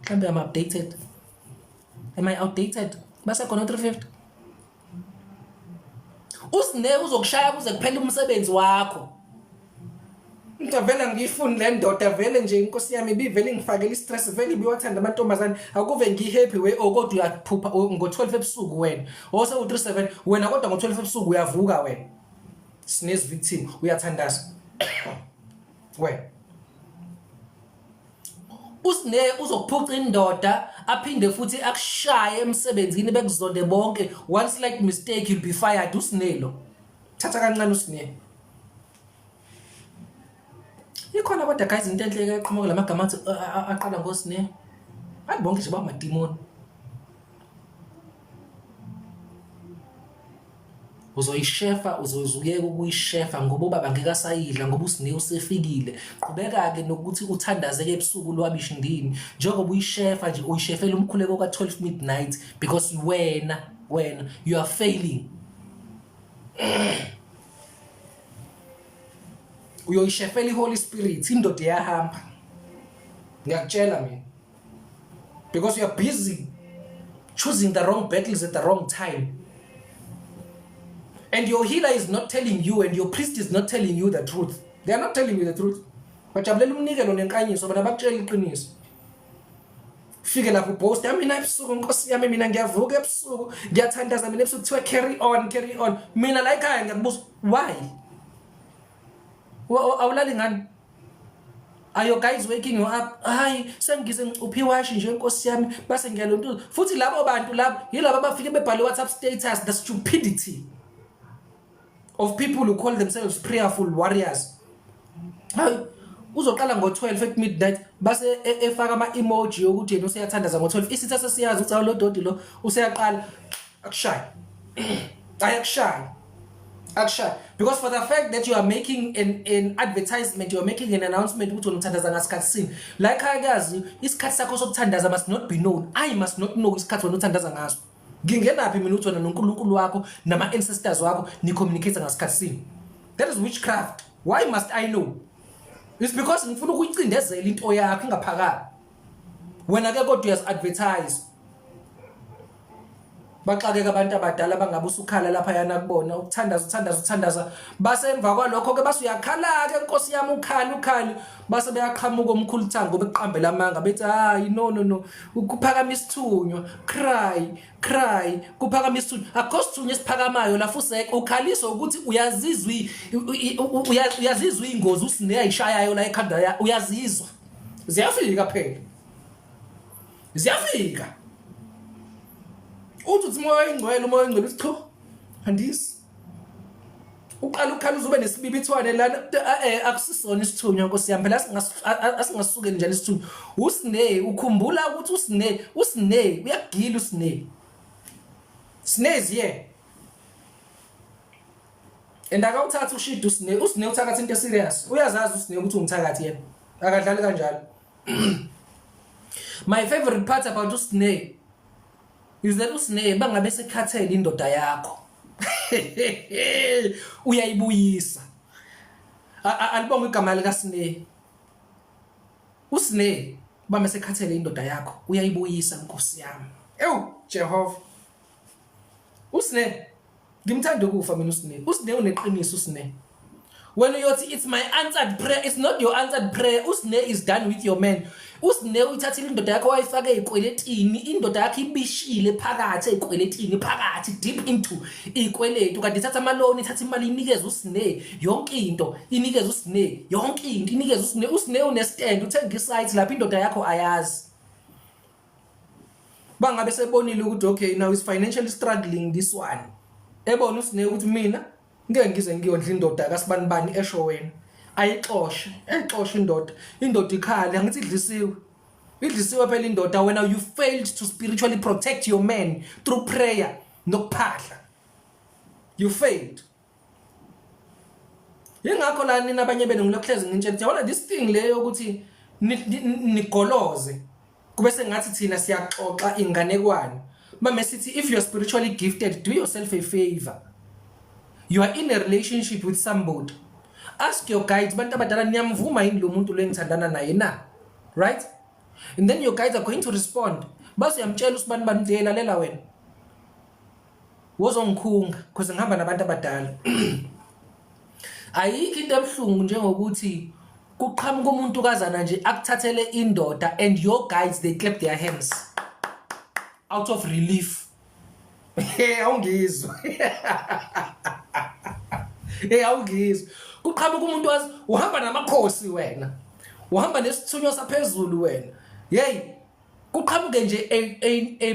Mhlambe I'm updated. Am I outdated? Basekhona u350? Usne uzokushaya kuze kuphele umsebenzi wakho. Into vele ngiyifuni le ndoda vele nje inkosi yami ibivele ingifakela istress vele ibiwathanda amantombazane akuve ngihappy we oh kodwa uyaphupha ngo-12 ebusuku wena ose u-37 wena kodwa ngo-12 ebusuku uyavuka wena sneeze victim uyathandaza wena uSne uzokuphuca indoda aphinde futhi akushaye emsebenzini bekuzonde bonke one slight mistake you'll be fired uSne lo thatha kancane uSne ikhona kodwa guys into enhle eqhamuka lamagama athi aqala ngoSne hayi bonke nje bamadimoni Uzoyishefa uzoze uyeke ukuyishefa ngoba ubaba ngeke asayidla ngoba uSne usefikile. Qhubeka-ke nokuthi uthandaze-ke ebusuku lwabishi ndini. Njengoba uyishefa nje uyishefela umkhuleko ka-12 midnight because wena wena you are failing. Uyoyishefela i-Holy Spirit indoda iyahamba. Ngiyakutshela mina. Because you are busy choosing the wrong battles at the wrong time. And your healer is not telling you and your priest is not telling you the truth. They are not telling you the truth. Bajabulela umnikelo nenkanyiso bona bakutshela iqiniso. Fike lapho upost mina ebusuku nkosi yami mina ngiyavuka ebusuku ngiyathandaza mina ebusuku kuthiwa carry on carry on. Mina la ekhaya ngiyakubuza why? Awulali ngani? Are your guys waking you up? Hayi, sengize ngicuphe iwashi nje nkosi yami base ngiyalontuza. Futhi labo bantu labo yilabo abafike bebhale WhatsApp status the stupidity of people who call themselves prayerful warriors. Hayi, uzoqala ngo-12 at midnight base e, efaka ama-emoji yokuthi yena useyathandaza ngo-12 isitha sesiyazi ukuthi lo dodi lo useyaqala akushaye ayakushaya akushaye because for the fact that you are making an, an advertisement you are making an announcement ukuthi wena uthandaza ngasikhathi sini la ekhaya kuyazi isikhathi sakho sokuthandaza must not be known i must not know isikhathi wena uthandaza ngaso ngingenaphi mina ukuthi wena noNkulunkulu wakho nama-ancestors wakho ni-communicate ngasikhathi sini that is witchcraft why must i know it's because ngifuna ukuyicindezela into yakho ingaphakathi wena ke kodwa uyazi-advertise baxakeka abantu abadala bangabe usukhala lapha yana kubona ukuthandaza uthandaza uthandaza base emva kwalokho ke base uyakhala ke nkosi yami ukhala ukhala base beyaqhamuka omkhulu thango bekuqambela amanga bethi hayi no no no ukuphakama isithunywa cry cry kuphakama isithunywa akho sithunywa esiphakamayo la fuseke ukhaliswa ukuthi uyazizwa uyazizwa ingozi usine ayishayayo la ekhanda uyazizwa ziyafika phela ziyafika uthi uthi umoya oyingcwele umoya oyingcwele uthi cha andisi uqala ukhala uzube nesibibithwane lana eh, akusisona isithunywa nkosi yami phela asingasukeli njalo isithunywa usine ukhumbula ukuthi usine usine uyagila usine Sne yeah and akawuthathi ushidi usine usine uthakatha into serious uyazazi usine ukuthi ungithakathi yena akadlali kanjalo my favorite part about usne is that usne bangabe sekhathele indoda yakho uyayibuyisa alibonga igama lika Sne usne bame sekhathele indoda yakho uyayibuyisa nkosi yami. Ewu Jehova. USne, ngimthanda ukufa mina uSne. USne uneqiniso uSne. Wena uyothi it's my answered prayer, it's not your answered prayer. USne is done with your man. USne uyithathile indoda yakho wayifaka ezikweletini, indoda yakho ibishile phakathi ezikweletini, phakathi deep into izikweletu, kanti ithatha amaloni, ithatha imali inikeze uSne yonke into, inikeze uSne yonke into, inikeze uSne. USne unestand, uthenga isite lapha, indoda yakho ayazi. Bangabe sebonile ukuthi okay, now is financially struggling this one, ebona uSne ukuthi mina ngeke ngize ngiyondla indoda kaSibanibani, esho wena, ayixoshe, ayixoshe indoda, indoda ikhale, angithi idlisiwe, idlisiwe phela indoda. Wena you failed to spiritually protect your man through prayer nokuphahla, you failed. Ingakho la nina abanye benu ngilokuhlezi ngintshela, yabona this thing leyo ukuthi nigoloze kube sengathi thina siyaxoxa inganekwane. Mame sithi, if you are spiritually gifted, do yourself a favor. You are in a relationship with somebody, ask your guides, bantu abadala, niyamvuma yini lo muntu lo engithandana naye na? Right? And then your guides are going to respond. Base uyamtshela usibani bani, lalela wena, wozongikhunga because ngihamba nabantu abadala. Ayikho into ebuhlungu njengokuthi kuqhamuka umuntu kazana nje akuthathele indoda and your guides, they clap their hands out of relief. Hey, awungizwa? Hey, awungizwa? Kuqhamuka umuntu wazi uhamba namakhosi wena, uhamba nesithunywa saphezulu wena, hey, kuqhamuke nje a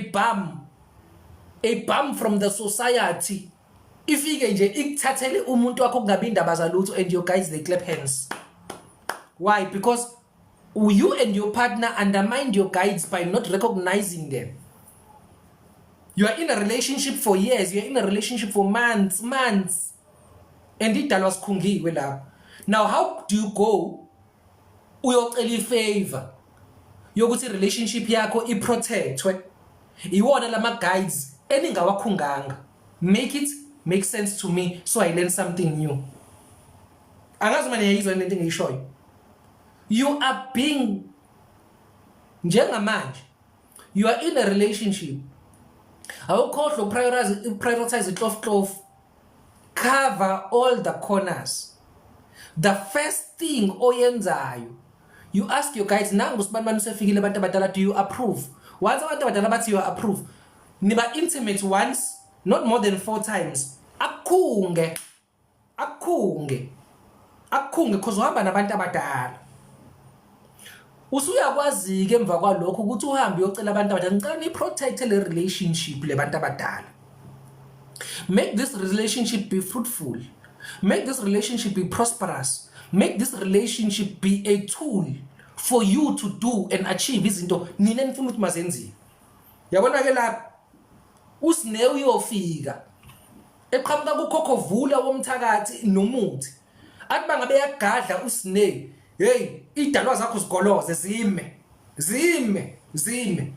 bum from the society, ifike nje ikuthathele umuntu wakho, kungabi indaba zalutho, and your guys, they clap hands. Why? Because you and your partner undermined your guides by not recognizing them. You are in a relationship for years, you are in a relationship for months, months, and idalwa sikhungiwe lapho. Now how do you go uyocela ifavor yokuthi relationship yakho iprotectwe iwona lama guides eningawakhunganga? Make it make sense to me so I learn something new. Angazi manje, ngiyizwa lento engiyishoyo? You are being, njengamanje you are in a relationship, awukhohlwa prioritize tlof tlof, cover all the corners. The first thing oyenzayo, you ask your guides, nangu sibanibani usefikile, abantu abadala, do you approve? Once abantu abadala bathi you approve, niba intimate once, not more than four times. Akukhunge, akukhunge, akukhunge, because uhamba nabantu abadala. Usuyakwazi ke emva kwalokho ukuthi uhambe uyocela abantu abadala, ngicela ni protect le relationship le, bantu abadala, make this relationship be fruitful, make this relationship be prosperous, make this relationship be a tool for you to do and achieve izinto nina enifuna ukuthi mazenziwe. Yabona ke lapha uSine uyofika eqhamuka kukhokhovula womthakathi nomuthi, athi bangabe yagadla uSine, hey, idalwa zakho zigoloze, zime, zime, zime,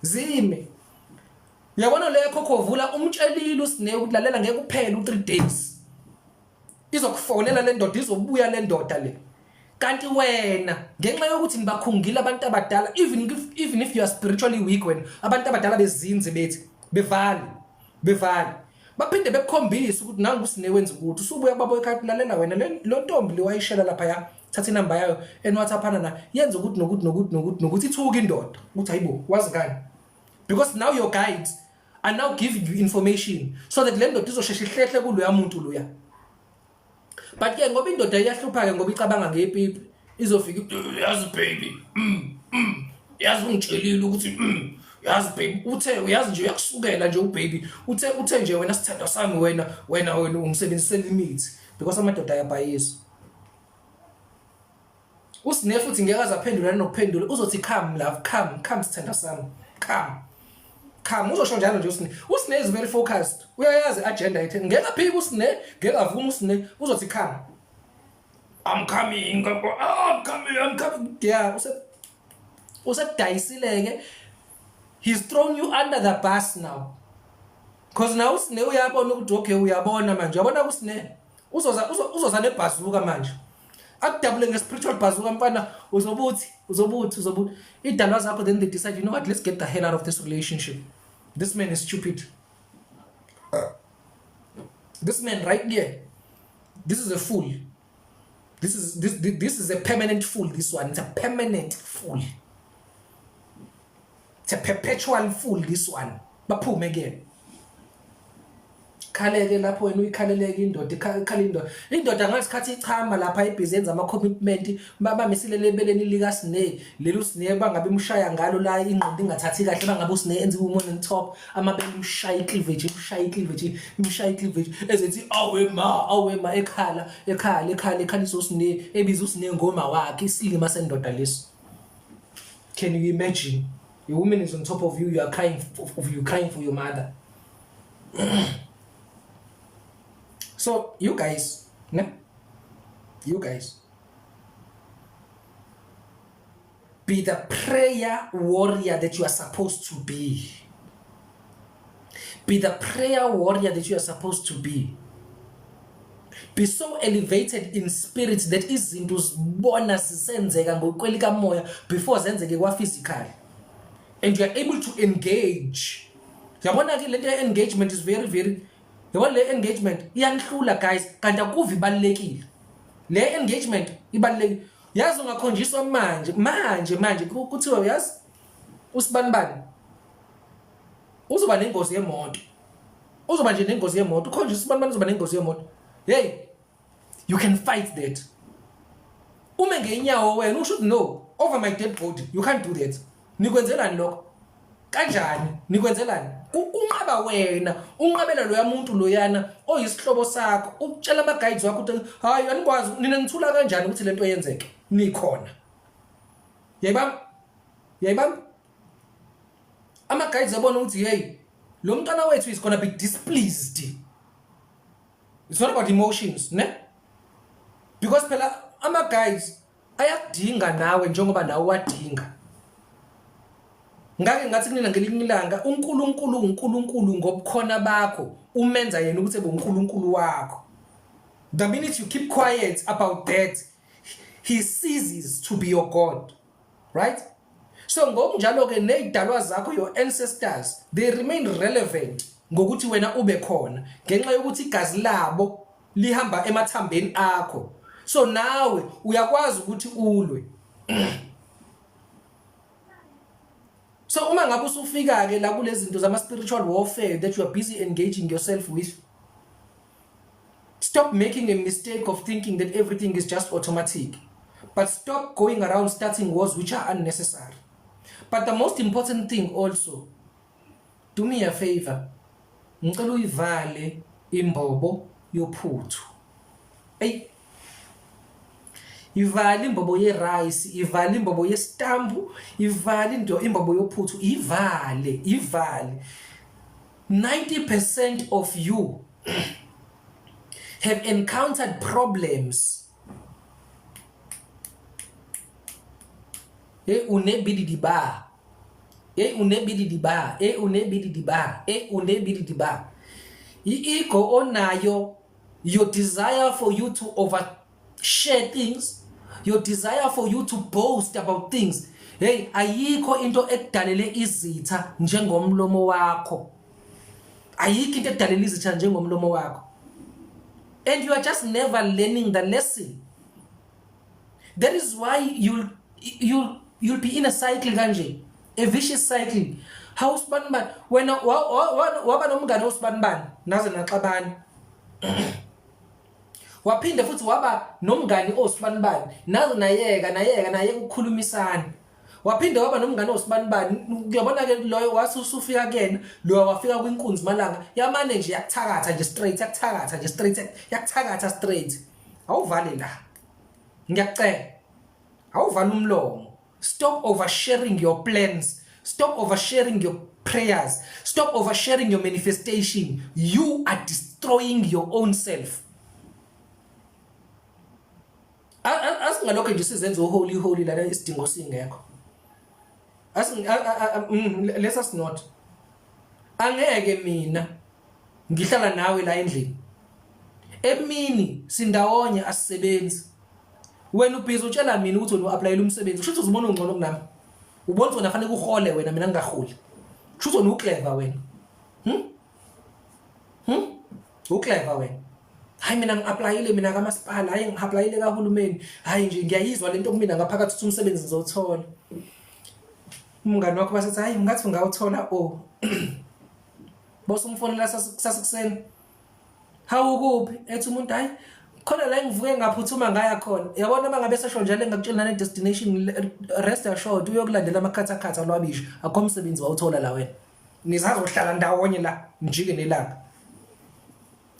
zime. Uyabona le khokhovula umtshelile uSine ukuthi lalela, ngeke kuphele u3 days, izokufonela le ndoda, izobuya le ndoda le. Kanti wena ngenxa yokuthi nibakhungile abantu abadala, even if you are spiritually weak wena, abantu abadala bezinze bethi bevale, bevale, baphinde bekukhombise ukuthi nangu uSine wenza ukuthi usubuya babo ekhaya, lalela wena, lo ntombi le wayishela lapha, ya thatha inamba yayo enwhatsappana na yenza ukuthi nokuthi nokuthi nokuthi nokuthi. Ithuka indoda ukuthi hayibo, wazi ngani? Because now your guides are now giving you information so that le ndoda izosheshe ihlehle kuloya muntu loya. But ke ngoba indoda iyahlupha ke, ngoba icabanga ngepipi, izofika, yazi baby, yazi ungitshelile ukuthi yazi baby, uthe uyazi nje uyakusukela nje ubaby, uthe nje wena sithandwa sami, wena ungisebenzisela imithi, because amadoda ayabhayisa. USine futhi ngeke aze aphendule nokuphendula, uzothi, "Come love, come, come sithandwa sami, come, come." Uzosho njalo nje uSine. USine is very focused, uyayazi agenda yethu. Ngeke aphike uSine, ngeke avume uSine, uzothi, "Come, I'm coming, I'm coming, I'm coming." Yeah, use usekudayisile ke, he's thrown you under the bus now, because now uSine uyabona ukuthi okay, uyabona manje, uyabona kuSine uzoza nebhazuka manje, akudabule nge-spiritual bazooka mfana. Uzobuthi, uzobuthi, uzobuthi idalwa zakho. Then they decide, you know what, let's get the hell out of this relationship. This man is stupid. This man right here, this is a fool. This is a permanent fool. This one, it's a permanent fool. It's a perpetual fool. This one. Baphume again. Khaleke lapho wena uyikhaleleke indoda, ikhala indoda. Indoda ngasikhathi ichama lapha ibhizi yenza ama commitment, babamisilele ebeleni lika Sne, lelu Sne bangabe imshaya ngalo la ingqondo ingathathi kahle, bangabe uSne enza woman on top, amabele imshaya icleavage, imshaya icleavage, imshaya icleavage, ezethi awe ma, awe ma, ekhala, ekhala, ekhala, ekhalisa uSne, ebiza uSne ngoma wakhe, isilima sendoda lesi. Can you imagine? Your woman is on top of you, you are crying for, you crying for your mother. So you guys, ne? You guys, be the prayer warrior that you are supposed to be. Be the prayer warrior that you are supposed to be. Be so elevated in spirit that izinto uzibona zisenzeka ngokwelikamoya before zenzeke kwa physical. And you are able to engage. Yabona ke lento engagement is very very, yabona le engagement iyanihlula guys, kanti akuvi ibalulekile. Le engagement ibalulekile. Yazi ungakhonjiswa manje manje manje kuthiwa yazi usibanibani uzoba nengozi yemoto, uzoba nje nengozi yemoto, ukhonjiswa usibanibani uzoba nengozi yemoto. Hey, you can fight that. Ume ngenyawo wena usho ukuthi no, over my dead body, you can't do that. Nikwenzelani lokho? Kanjani? Nikwenzelani? Unqaba wena, unqabela loya muntu loyana oyisihlobo sakho, ukutshela ama guides wakho ukuthi hayi anikwazi, nina nithula kanjani ukuthi lento yenzeke? Nikhona. Yayibamba? Yayibamba? Ama guides abona ukuthi hey, lo mntwana wethu is gonna be displeased. It's not about emotions, ne? Because phela ama guys ayakudinga nawe njengoba nawe wadinga. Ngake ngathi kunina ngelinye ilanga uNkulunkulu uNkulunkulu ngobukhona bakho umenza yena ukuthi ebe uNkulunkulu wakho. The minute you keep quiet about that, he ceases to be your God. Right? So ngokunjalo ke nezidalwa zakho, your ancestors, they remain relevant ngokuthi wena ube khona ngenxa yokuthi igazi labo lihamba emathambeni akho. So nawe uyakwazi ukuthi ulwe. So uma ngabe usufika ke la kulezi zinto zama spiritual warfare that you are busy engaging yourself with, stop making a mistake of thinking that everything is just automatic. But stop going around starting wars which are unnecessary. But the most important thing also, do me a favor. Ngicela uyivale imbobo yophuthu. Ey. Ivale imbobo ye-rice, ivale imbobo yesitambu, ivale into imbobo yophuthu, ivale, ivale. 90% of you have encountered problems. E unebidi ba. E unebidi ba. E unebidi ba. E unebidi ba. I-ego onayo, your desire for you to overshare things, your desire for you to boast about things. Hey, ayikho into ekudalele izitha njengomlomo wakho. Ayikho into ekudalele izitha njengomlomo wakho. And you are just never learning the lesson. That is why you'll be in a cycle kanje, a vicious cycle. How usibanibani wena waba nomngane osibanibani naze naxabana. Waphinde futhi waba nomngani osibanibani naze nayeka nayeka nayeka ukukhulumisana. Waphinde waba nomngane osibanibani, uyabona ke loyo wathi usufika kuyena, lo wafika kwinkunzi malanga, yamane nje yakuthakatha nje straight, yakuthakatha nje straight, yakuthakatha straight. Awuvale la. Ngiyakucela. Awuvale umlomo. Stop oversharing your plans. Stop oversharing your prayers. Stop oversharing your manifestation. You are destroying your own self. Asingalokho nje sizenze uholy holy lana isidingo singekho. Let us not. Angeke mina ngihlala nawe la endlini. Emini sindawonye asisebenzi. Wena ubhizi utshela mina ukuthi wena uapplyela umsebenzi. Kusho ukuthi uzibona ungcono kunami. Ubona ukuthi wena fanele uhole wena, mina ngingaholi. Shuthi wena uclever wena. Uclever wena. Hayi, mina ngi-applyile mina kamasipala, hayi, ngi-applyile kahulumeni, hayi nje ngiyayizwa lento kumina ngaphakathi ukuthi umsebenzi ngizowuthola. Umngani wakho basethi, hayi, ngathi ungawuthola. O bose umfonela sasekuseni, hawu, kuphi? Ethi umuntu, hayi, khona la engivuke ngaphuthuma ngaya khona. Yabona, uma ngabe sesho njalo, engakutsheli nane destination, rest assured uyokulandela amakhathakhatha lwabishi. Akho umsebenzi wawuthola la wena, nisazohlala ndawonye la, nijike nelanga.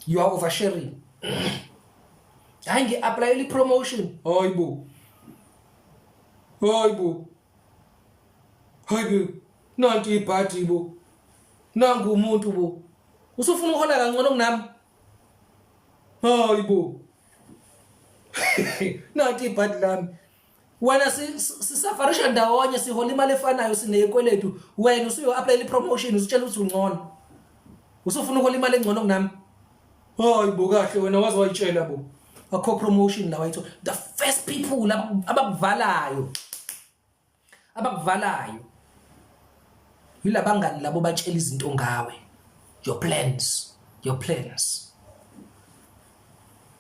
You are oversharing. Hayi, ngi-applyela i-promotion. Hayibo, hayibo, hayibo, nanti ibhadi bo, nangu umuntu bo, usufuna uhola kangcono kunami. Hayibo, nanti ibhadi lami. Wena sisafarisha ndawonye, sihola imali efanayo, sinekweletu. Wena usuyo-applyela i-promotion, usitshela ukuthi ungcono, usufuna uhola imali engcono kunami. Hayi bo, kahle wena, waze wayitshela bo. Akho promotion la wayithola. The first people abakuvalayo yilabangani labo batshela izinto ngawe, your plans, your plans,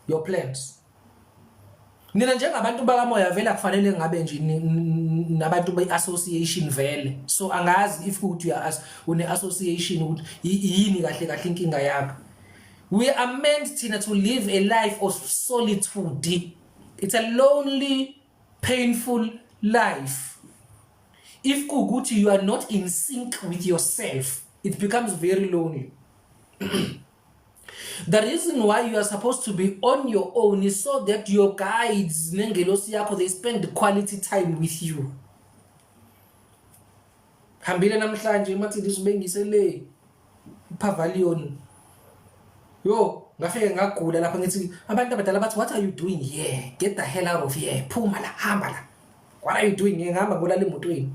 your plans. Nina njengabantu bakamoya vele akufanele ngabe nje nabantu be-association vele. So angazi if ukuthi une-association ukuthi yini kahle kahle inkinga yakho. We are meant thina to live a life of solitude. It's a lonely, painful life. If kuwukuthi you are not in sync with yourself, it becomes very lonely. The reason why you are supposed to be on your own is so that your guides nengelosi yakho, they spend quality time with you. Hambile namhlanje emathilisi, ubengise le pavilion. Yo, ngafike ngagula lapha. Ngithi abantu abadala bathi, "What are you doing here? Get the hell out of here. Phuma la, hamba la. What are you doing here?" Ngihamba ngolala emotweni.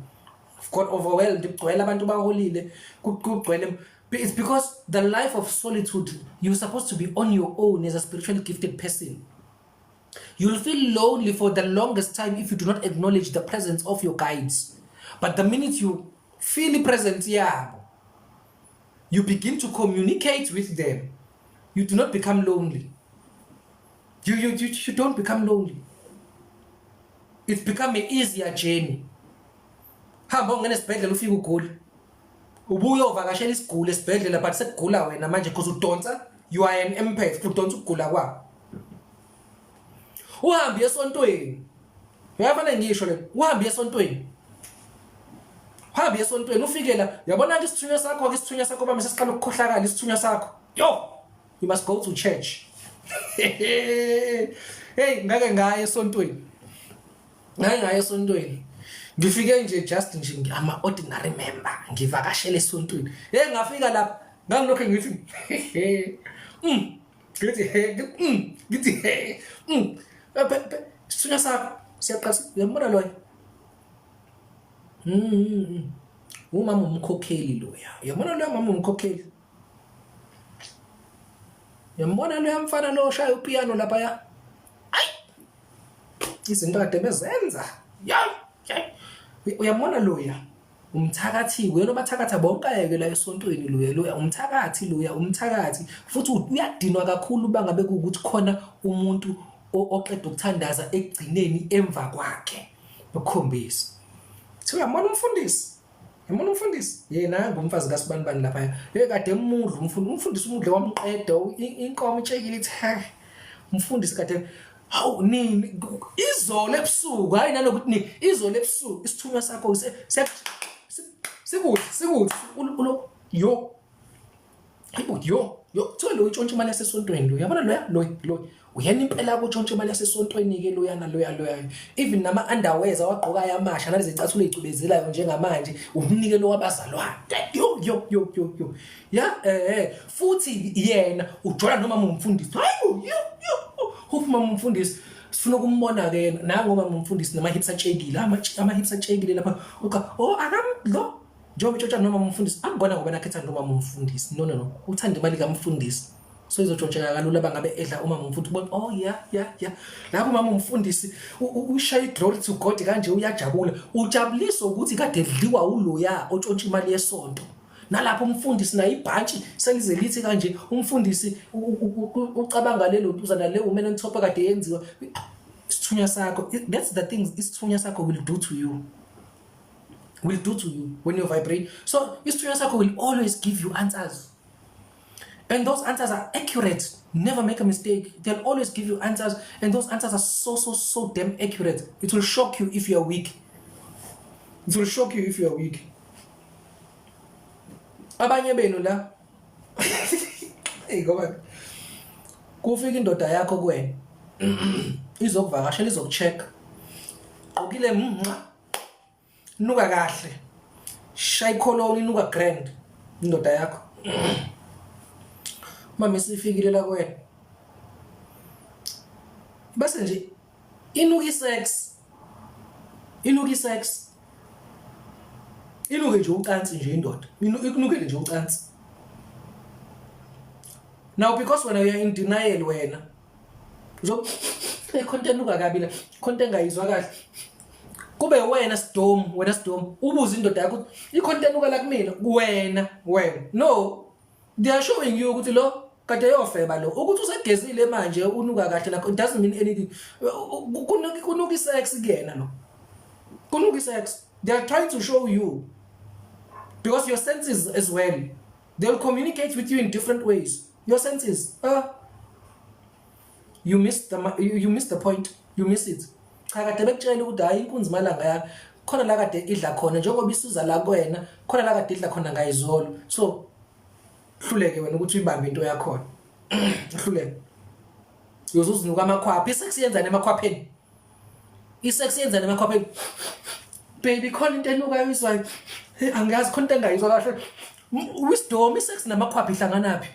I've got overwhelmed, kugcwele abantu, baholile, kugcwele. It's because the life of solitude, you're supposed to be on your own as a spiritually gifted person. You'll feel lonely for the longest time if you do not acknowledge the presence of your guides. But the minute you feel the presence yabo, you begin to communicate with them, you do not become lonely. You don't become lonely. It's become an easier journey. Hamba ungena esibhedlela, ufike ugula, ubuye uvakashela isiguli esibhedlela, but sekugula wena manje because udonsa, you are an empath, udonsa ukugula kwakho. Uhambe esontweni, uyafana ngisho le, uhambe esontweni, uhambe esontweni, ufike la, uyabona ke isithunywa sakho ke, isithunywa sakho bami sesiqala ukukhohlakala. Isithunywa sakho, yo, you must go to church. Hey, ngake ngaya esontweni, ngake ngaya esontweni. Ngifike nje, just nje ama ordinary member, ngivakashele esontweni. Hey, ngafika lapha, ngangilokho ngithi ngithi he, ngithi he, isithunywa sakho siyaqala, uyambona loyo, umama umkhokheli loya, uyabona loya mama umkhokheli, uyambona loya mfana lo oshaya upiano lapha ya, ayi, izinto kade bezenza ya, uyambona loya umthakathi, wena obathakatha bonke ayeke la esontweni loya, loya umthakathi, loya umthakathi. Futhi uyadinwa kakhulu bangabe kuwukuthi khona umuntu oqeda ukuthandaza ekugcineni emva kwakhe. Ukukhombisa thi, uyambona umfundisi, uyambona umfundisi, yena ngumfazi kaSibanibani lapha. Hey, kade emudla umfundisi, umfundisi umudle wamqeda, inkomo itshekile ithi he, umfundisi kade, hawu, nini? Izolo ebusuku. Hayi, nanokuthi ni izolo ebusuku. Isithunywa sakho sikuthi sikuthi ulo yo, hayibo, yo yo, kuthiwa lo utshontsha imali yasesontweni lo, uyabona loya, lo lo uyena impela kutshontsha imali yasesontweni ke loyana, loya loya. Even nama underwears awagqokayo amasha nalezi icathulo ezicwebezelayo njengamanje, umnikelo wabazalwane. Yo yo yo yo yo, ya, futhi yena ujola noma umfundisi. Hayibo, yo yo, uphi mama umfundisi? Sifuna ukumbona ke yena nangu mama umfundisi, nama hips atshekile, ama hips atshekile lapha. Uqa oh, akam lo njengoba itshotsha noma umfundisi, akubona ngoba nakhetha noma umfundisi. No no no, uthanda imali kamfundisi, so izotshontsheka kalula bangabe edla uma umfundisi. Ubona, oh ya, lapho mama umfundisi ushaya glory to God kanje, uyajabula, ujabuliswa ukuthi kade edliwa uloya otshontsha imali yesonto. Nalapho umfundisi naye ibhantshi selize lithi kanje, umfundisi ucabanga lelo ntuzana le woman on top kade yenziwa isithunywa sakho. That's the things isithunywa sakho will do to you, will do to you when you vibrate. So isithunywa sakho will always give you answers, and those answers are accurate. Never make a mistake. They'll always give you answers, and those answers are so, so, so damn accurate. It will shock you if you are weak. It will shock you if you are weak. Abanye benu la, hey, ngoba kufika indoda yakho kuwena izokuvakashela, izokucheck, gqokile mnxa, nuka kahle, shaya i-cologne, inuka grand indoda yakho. Mama isifikile la kuwena, bese nje inuka isex, inuka isex, inuke nje ucansi nje indoda, ikunukele nje ucansi. Now, because wena you are in denial, wena uzo khonto enuka kabi la, khonto engayizwa kahle. Kube wena sidomu, wena sidomu, ubuze indoda yakho ukuthi ikhonto enuka la kumina wena wena. No, they are showing you ukuthi lo kade yofeba lo, ukuthi usegezile manje unuka kahle lakho, it doesn't mean anything. Kunuka isex kuyena lo, kunuka isex. They are trying to show you, because your senses as well, they'll communicate with you in different ways. Your senses, you miss the point, you miss it. Cha, kade bekutshela ukuthi hayi, inkunzi malanga ya khona la kade idla khona, njengoba isuza la kuwena, khona la kade idla khona ngayizolo. So hluleke wena ukuthi uyibambe into yakhona, hluleke uyozuzinuka amakhwapha. Isex yenzani emakhwapheni? Isex yenzani emakhwapheni? Baby, khona into enukayo izwayo. Hey, angiyazi, khona into engayizwa kahle. Wisdom, isex namakhwapha ihlanganaphi?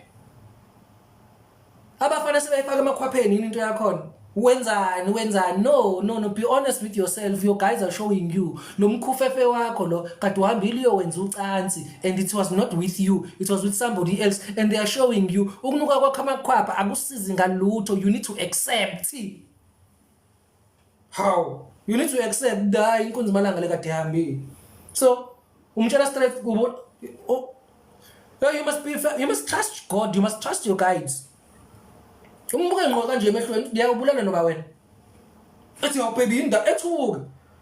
Abafana sebayifaka emakhwapheni yini into yakhona? Wenzani, wenzani? No, no, no, be honest with yourself. Your guys are showing you lo mkhufefe wakho lo kade uhambile uyowenza ucansi, and it was not with you, it was with somebody else, and they are showing you. Ukunuka kwakho amakhwapha akusizi ngalutho. You need to accept how you need to accept, hayi, inkunzi malanga le kade ihambile. So umtshela straight kubo. Oh, you must trust God, you must trust your guides. Umbuke ngqo kanje emehlweni, ngiyakubulala noba wena. Ethi, "Hawu baby, inda," ethuke,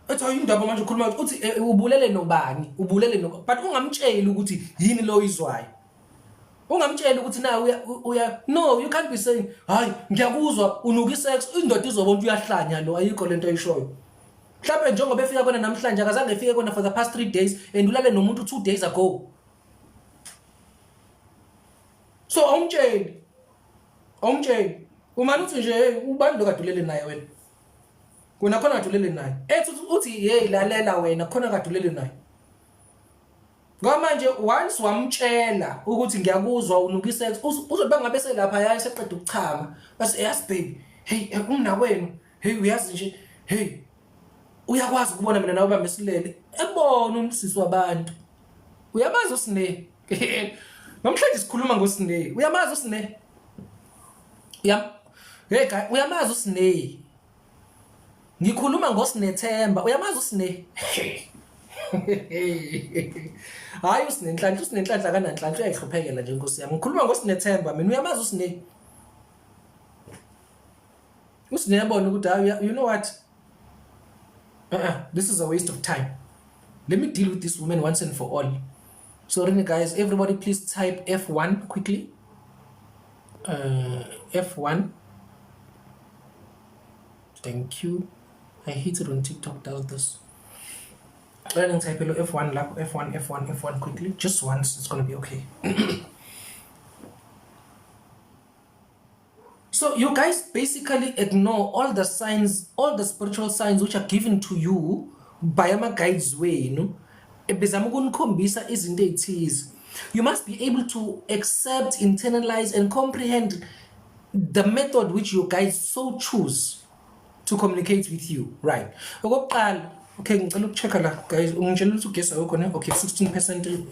ethi, "Hayi, indaba manje ukhuluma." Uthi, "Ubulele nobani? Ubulele no," but ungamtsheli ukuthi yini lo izwayo. Ungamtsheli ukuthi na uya, no, you can't be saying, "Hayi, ngiyakuzwa unuka isex." Indoda izobona ukuthi uyahlanya lo, ayikho lento ayishoyo. Mhlawumbe njengoba efika kona namhlanje, akazange efike kona for the past 3 days, and ulale nomuntu 2 days ago. So awumtsheli, awumtsheli, umane uthi nje, "Hey, ubani lo kade ulele naye wena? Wena khona kade ulele naye." Ethi uthi, "Hey, lalela wena, khona kade ulele naye." Ngoba manje once wamtshela ukuthi ngiyakuzwa unuka isex, uzobe bangabe selapha yaye seqeda ukuchama, base, "Yazi baby, hey, umna wenu, hey, uyazi nje, hey, uyakwazi ukubona mina nawe bamesilele." Ebona umsisi wabantu. Uyamazi uSine? Namhlanje sikhuluma ngoSine. Uyamazi uSine? Uyam, hey guy, uyamazi uSine? Ngikhuluma ngoSinethemba. Uyamazi uSine? Hayi, uSinenhlanhla, uSinenhlanhla kananhlanhla, uyayihluphekela nje inkosi yami. Ngikhuluma ngoSinethemba mina. Uyamazi uSine? USine yabona ukuthi hayi, you know what, this is a waste of time. Let me deal with this woman once and for all. Sorry guys, everybody please type F1 quickly. F1, thank you. I hate it when TikTok does this. Learning, type F1 lapho, F1, F1, F1 quickly, just once, it's gonna be okay. So you guys basically ignore all the signs, all the spiritual signs which are given to you by ama-guides wenu bezama ukunikhombisa izinto ey'thize. You must be able to accept, internalize and comprehend the method which your guides so choose to communicate with you, right? Okokuqala, okay, ngicela ukucheck-a la guys, ungitshela ukuthi ugesi awukho ne? Okay, 16%.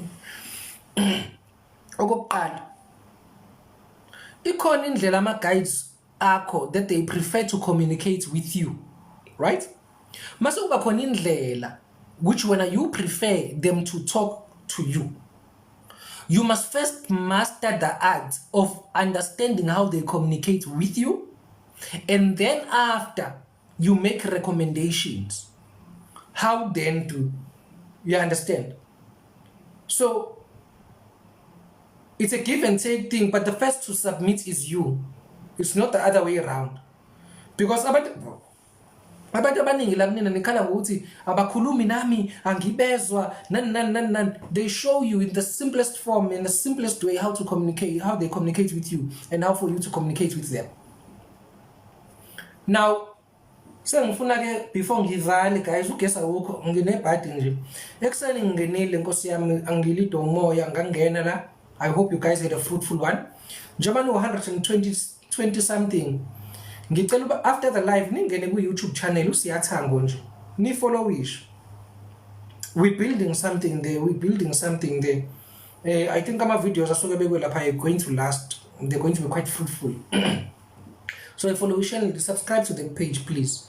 Okokuqala, ikhona indlela ama-guides akho that they prefer to communicate with you, right? Mase kuba khona indlela which wena you prefer them to talk to you. You must first master the art of understanding how they communicate with you, and then after you make recommendations. How then do you understand? So it's a give and take thing, but the first to submit is you. It's not the other way around. Because abantu abaningi la kunina nikhala ngokuthi abakhulumi nami, angibezwa, nani nani nani nani. They show you in the simplest form, in the simplest way, how to communicate, how they communicate with you and how for you to communicate with them. Now sengifuna ke, before ngivale guys, ugesi awukho, nginebhadi nje. Ekuseni ngingenile, nkosi yami, angilide umoya, ngangena la. I hope you guys had a fruitful one. Njengoba ni 120 20 something, ngicela uba after the live ningene ku YouTube channel uSiyathango nje, ni followish. We building something there, we building something there. I think ama videos asuke bekwe lapha are going to last, they're going to be quite fruitful. So follow channel, subscribe to the page please.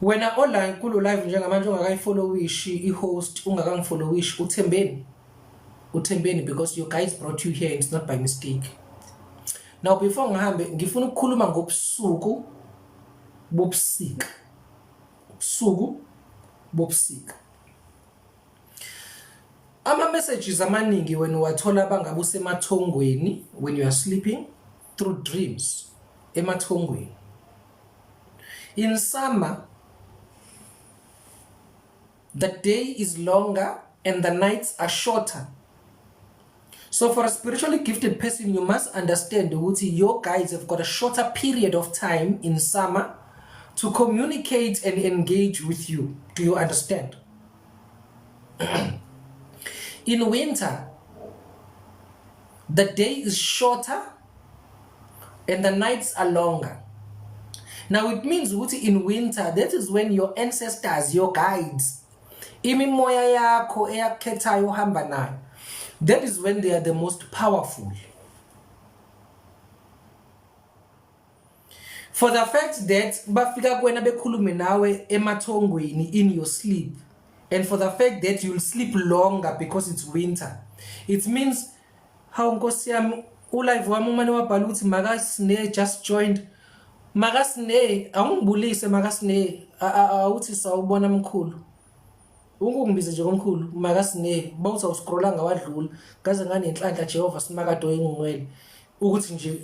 Wena online kulo live njengamanje ungakayifollowishi i-host, ungakangifollowishi, uthembeni, uthembeni, because your guys brought you here and it's not by mistake. Now before ngihambe, ngifuna ukukhuluma ngobusuku bobusika. Ubusuku bobusika, ama messages amaningi wena uwathola bangabe usemathongweni, when you are sleeping through dreams, emathongweni. In summer the day is longer and the nights are shorter. So for a spiritually gifted person, you must understand ukuthi your guides have got a shorter period of time in summer to communicate and engage with you. Do you understand? In winter, the day is shorter and the nights are longer. Now it means ukuthi in winter, that is when your ancestors, your guides, imimoya yakho eyakukhethayo uhamba nayo, that is when they are the most powerful. For the fact that bafika kuwena bekhulume nawe emathongweni in your sleep, and for the fact that you'll sleep longer because it's winter, it means, hawu nkosi yami, ulive wami umane wabhala ukuthi Makasine just joined. Makasine, awungibulise Makasine, awuthi sawubona mkhulu. Ungungibize nje komkhulu Makasine, bawuthi awuscrollanga wadlula, ngaze nganenhlanhla Jehova simakade oyingcwele ukuthi nje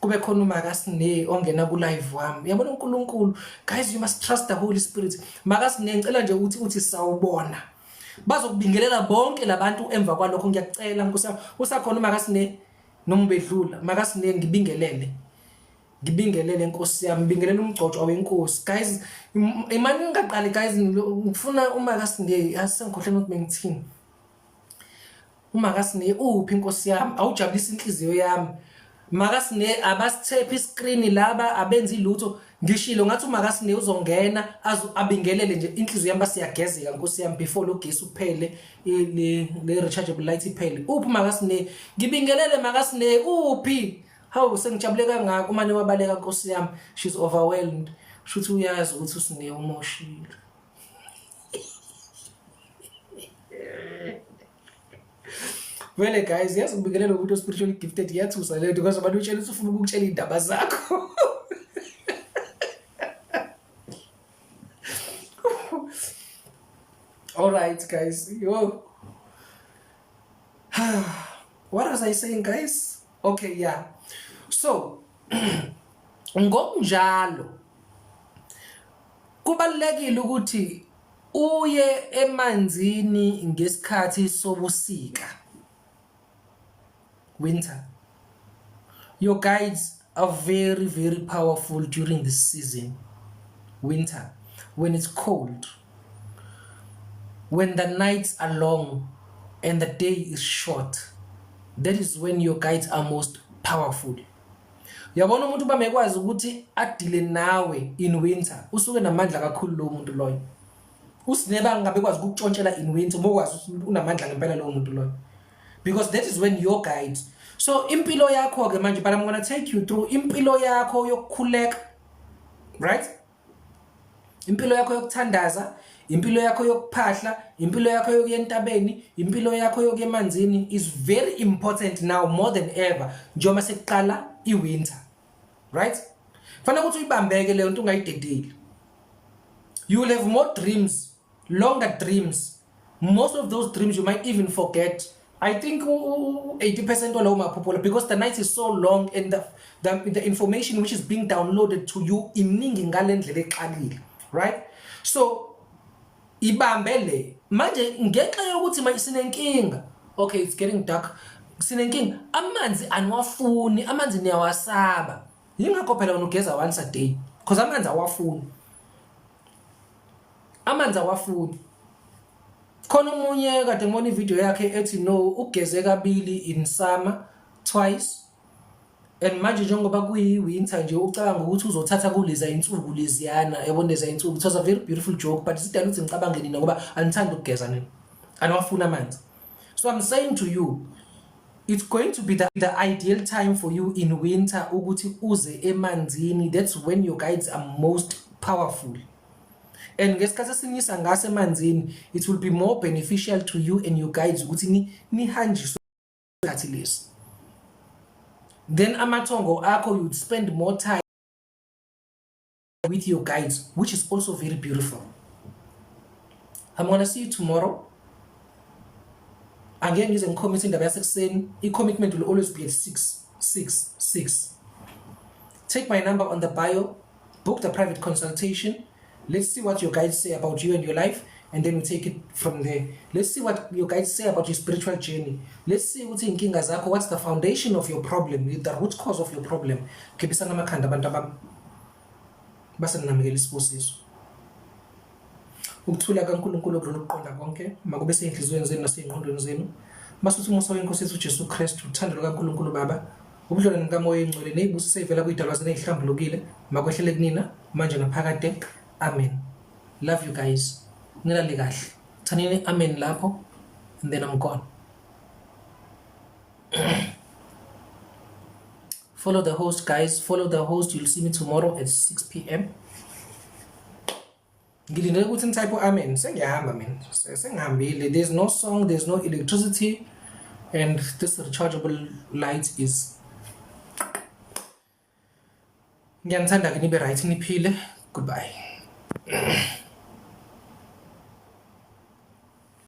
kube khona uMakasine ongena ku live wami. Uyabona uNkulunkulu, guys, you must trust the Holy Spirit. Makasine, ngicela nje ukuthi uthi sawubona. Bazokubingelela bonke labantu emva kwalokho, ngiyakucela nkosi yami. Usakhona uMakasine noma ubedlula? Makasine, ngibingelele. Ngibingelele nkosi yami, ngibingelele umgcotshwa wenkosi. Guys, imani ngingaqali guys, ngifuna uMakasine, asengikhohlwe ukuthi bengithini. UMakasine uphi nkosi yami? Awujabulisa inhliziyo yami. Makasine, abasithephi iscreen laba, abenzi lutho. Ngishilo ngathi uMakasine uzongena azo abingelele nje, inhliziyo yami basiyagezeka nkosi yami, before lo gesi uphele, le rechargeable light iphele. Uphi Makasine? Ngibingelele Makasine, uphi? Hawu, sengijabule kangaka, umane wabaleka nkosi yami. She's overwhelmed. Shuthi uyazi ukuthi usine umoshile. Vele guys, yazi ukubingelela umuntu spiritually gifted iyathusa lento, because abantu utshela ukuthi ufuna ukukutshela indaba zakho. All right guys, yo. What was I saying guys? Okay, yeah. So ngokunjalo kubalulekile ukuthi uye emanzini ngesikhathi sobusika, winter. Your guides are very very powerful during this season, winter, when it's cold, when the nights are long and the day is short. That is when your guides are most powerful. Uyabona umuntu bamekwazi ukuthi adile nawe in winter, usuke namandla kakhulu lo muntu loyo. Usineba ngabe kwazi ukukutshontshela in winter, uma ukwazi ukuthi unamandla ngempela lowo muntu loyo, because that is when your guides. So impilo yakho ke manje, but I'm going to take you through impilo yakho yokukhuleka, right? Impilo yakho yokuthandaza, Impilo yakho yokuphahla, impilo yakho yokuya entabeni, impilo yakho yokuya emanzini is very important now more than ever njengoba sekuqala i-winter. Right? Fanele ukuthi uyibambeke leyo nto ungayidedeli. You will have more dreams, longer dreams. Most of those dreams you might even forget. I think 80% walawo maphupho, because the night is so long and the information which is being downloaded to you iningi ngale ndlela exakile, right? So ibambe le manje ngenxa yokuthi manje sinenkinga. Okay, it's getting dark. Sinenkinga, amanzi aniwafuni, amanzi niyawasaba. Yingakho phela wena ugeza once a day, because amanzi awafuni, amanzi awafuni. Khona omunye kade ngibona ivideo yakhe ethi no, ugeze kabili in summer, twice, and manje njengoba kuyi-winter nje ucabanga ukuthi uzothatha kuleza insuku leziyana, yabona, leza insuku. It was a very beautiful joke, but sidala ukuthi ngicabange nina ngoba anithandi ukugeza nina, aniwafuni amanzi. So I'm saying to you, it's going to be the ideal time for you in winter ukuthi uze emanzini. That's when your guides are most powerful, and ngesikhathi esinyisa ngaso emanzini, it will be more beneficial to you and your guides ukuthi nihanjiswe isikhathi lesi. Then amathongo akho, you would spend more time with your guides, which is also very beautiful. I'm gonna see you tomorrow. Angeke ngize ngi-commit indaba yasekuseni. I-commitment will always be at 6 6 6. Take my number on the bio, book the private consultation. Let's see what your guides say about you and your life, and then we take it from there. Let's see what your guides say about your spiritual journey. Let's see ukuthi inkinga zakho, what's the foundation of your problem, the root cause of your problem. Khiphisana amakhanda, abantu abami, base ninamukela isibusiso. Ukuthula kaNkulunkulu okudlula ukuqonda konke makube sey'nhliziyweni zenu nasey'ngqondweni zenu. Masuthi umusa wenkosi yethu uJesu Kristu, uthando lukaNkulunkulu Baba, ubudlelwane bukaMoya Oyingcwele ney'busiso ey'vela kuyidalwa zenu ey'hlambulukile makwehlele kunina manje naphakade. Amen. Love you guys, nilale kahle. Thanini amen lapho, and then I'm gone. Follow the host, guys, follow the host. You'll see me tomorrow at 6 p.m. Ngilindele ukuthi ni-type amen. Sengiyahamba mina, sengihambile. There's no song, there's no electricity, and this rechargeable light is. Ngiyanithanda ke, nibe right, niphile. Goodbye.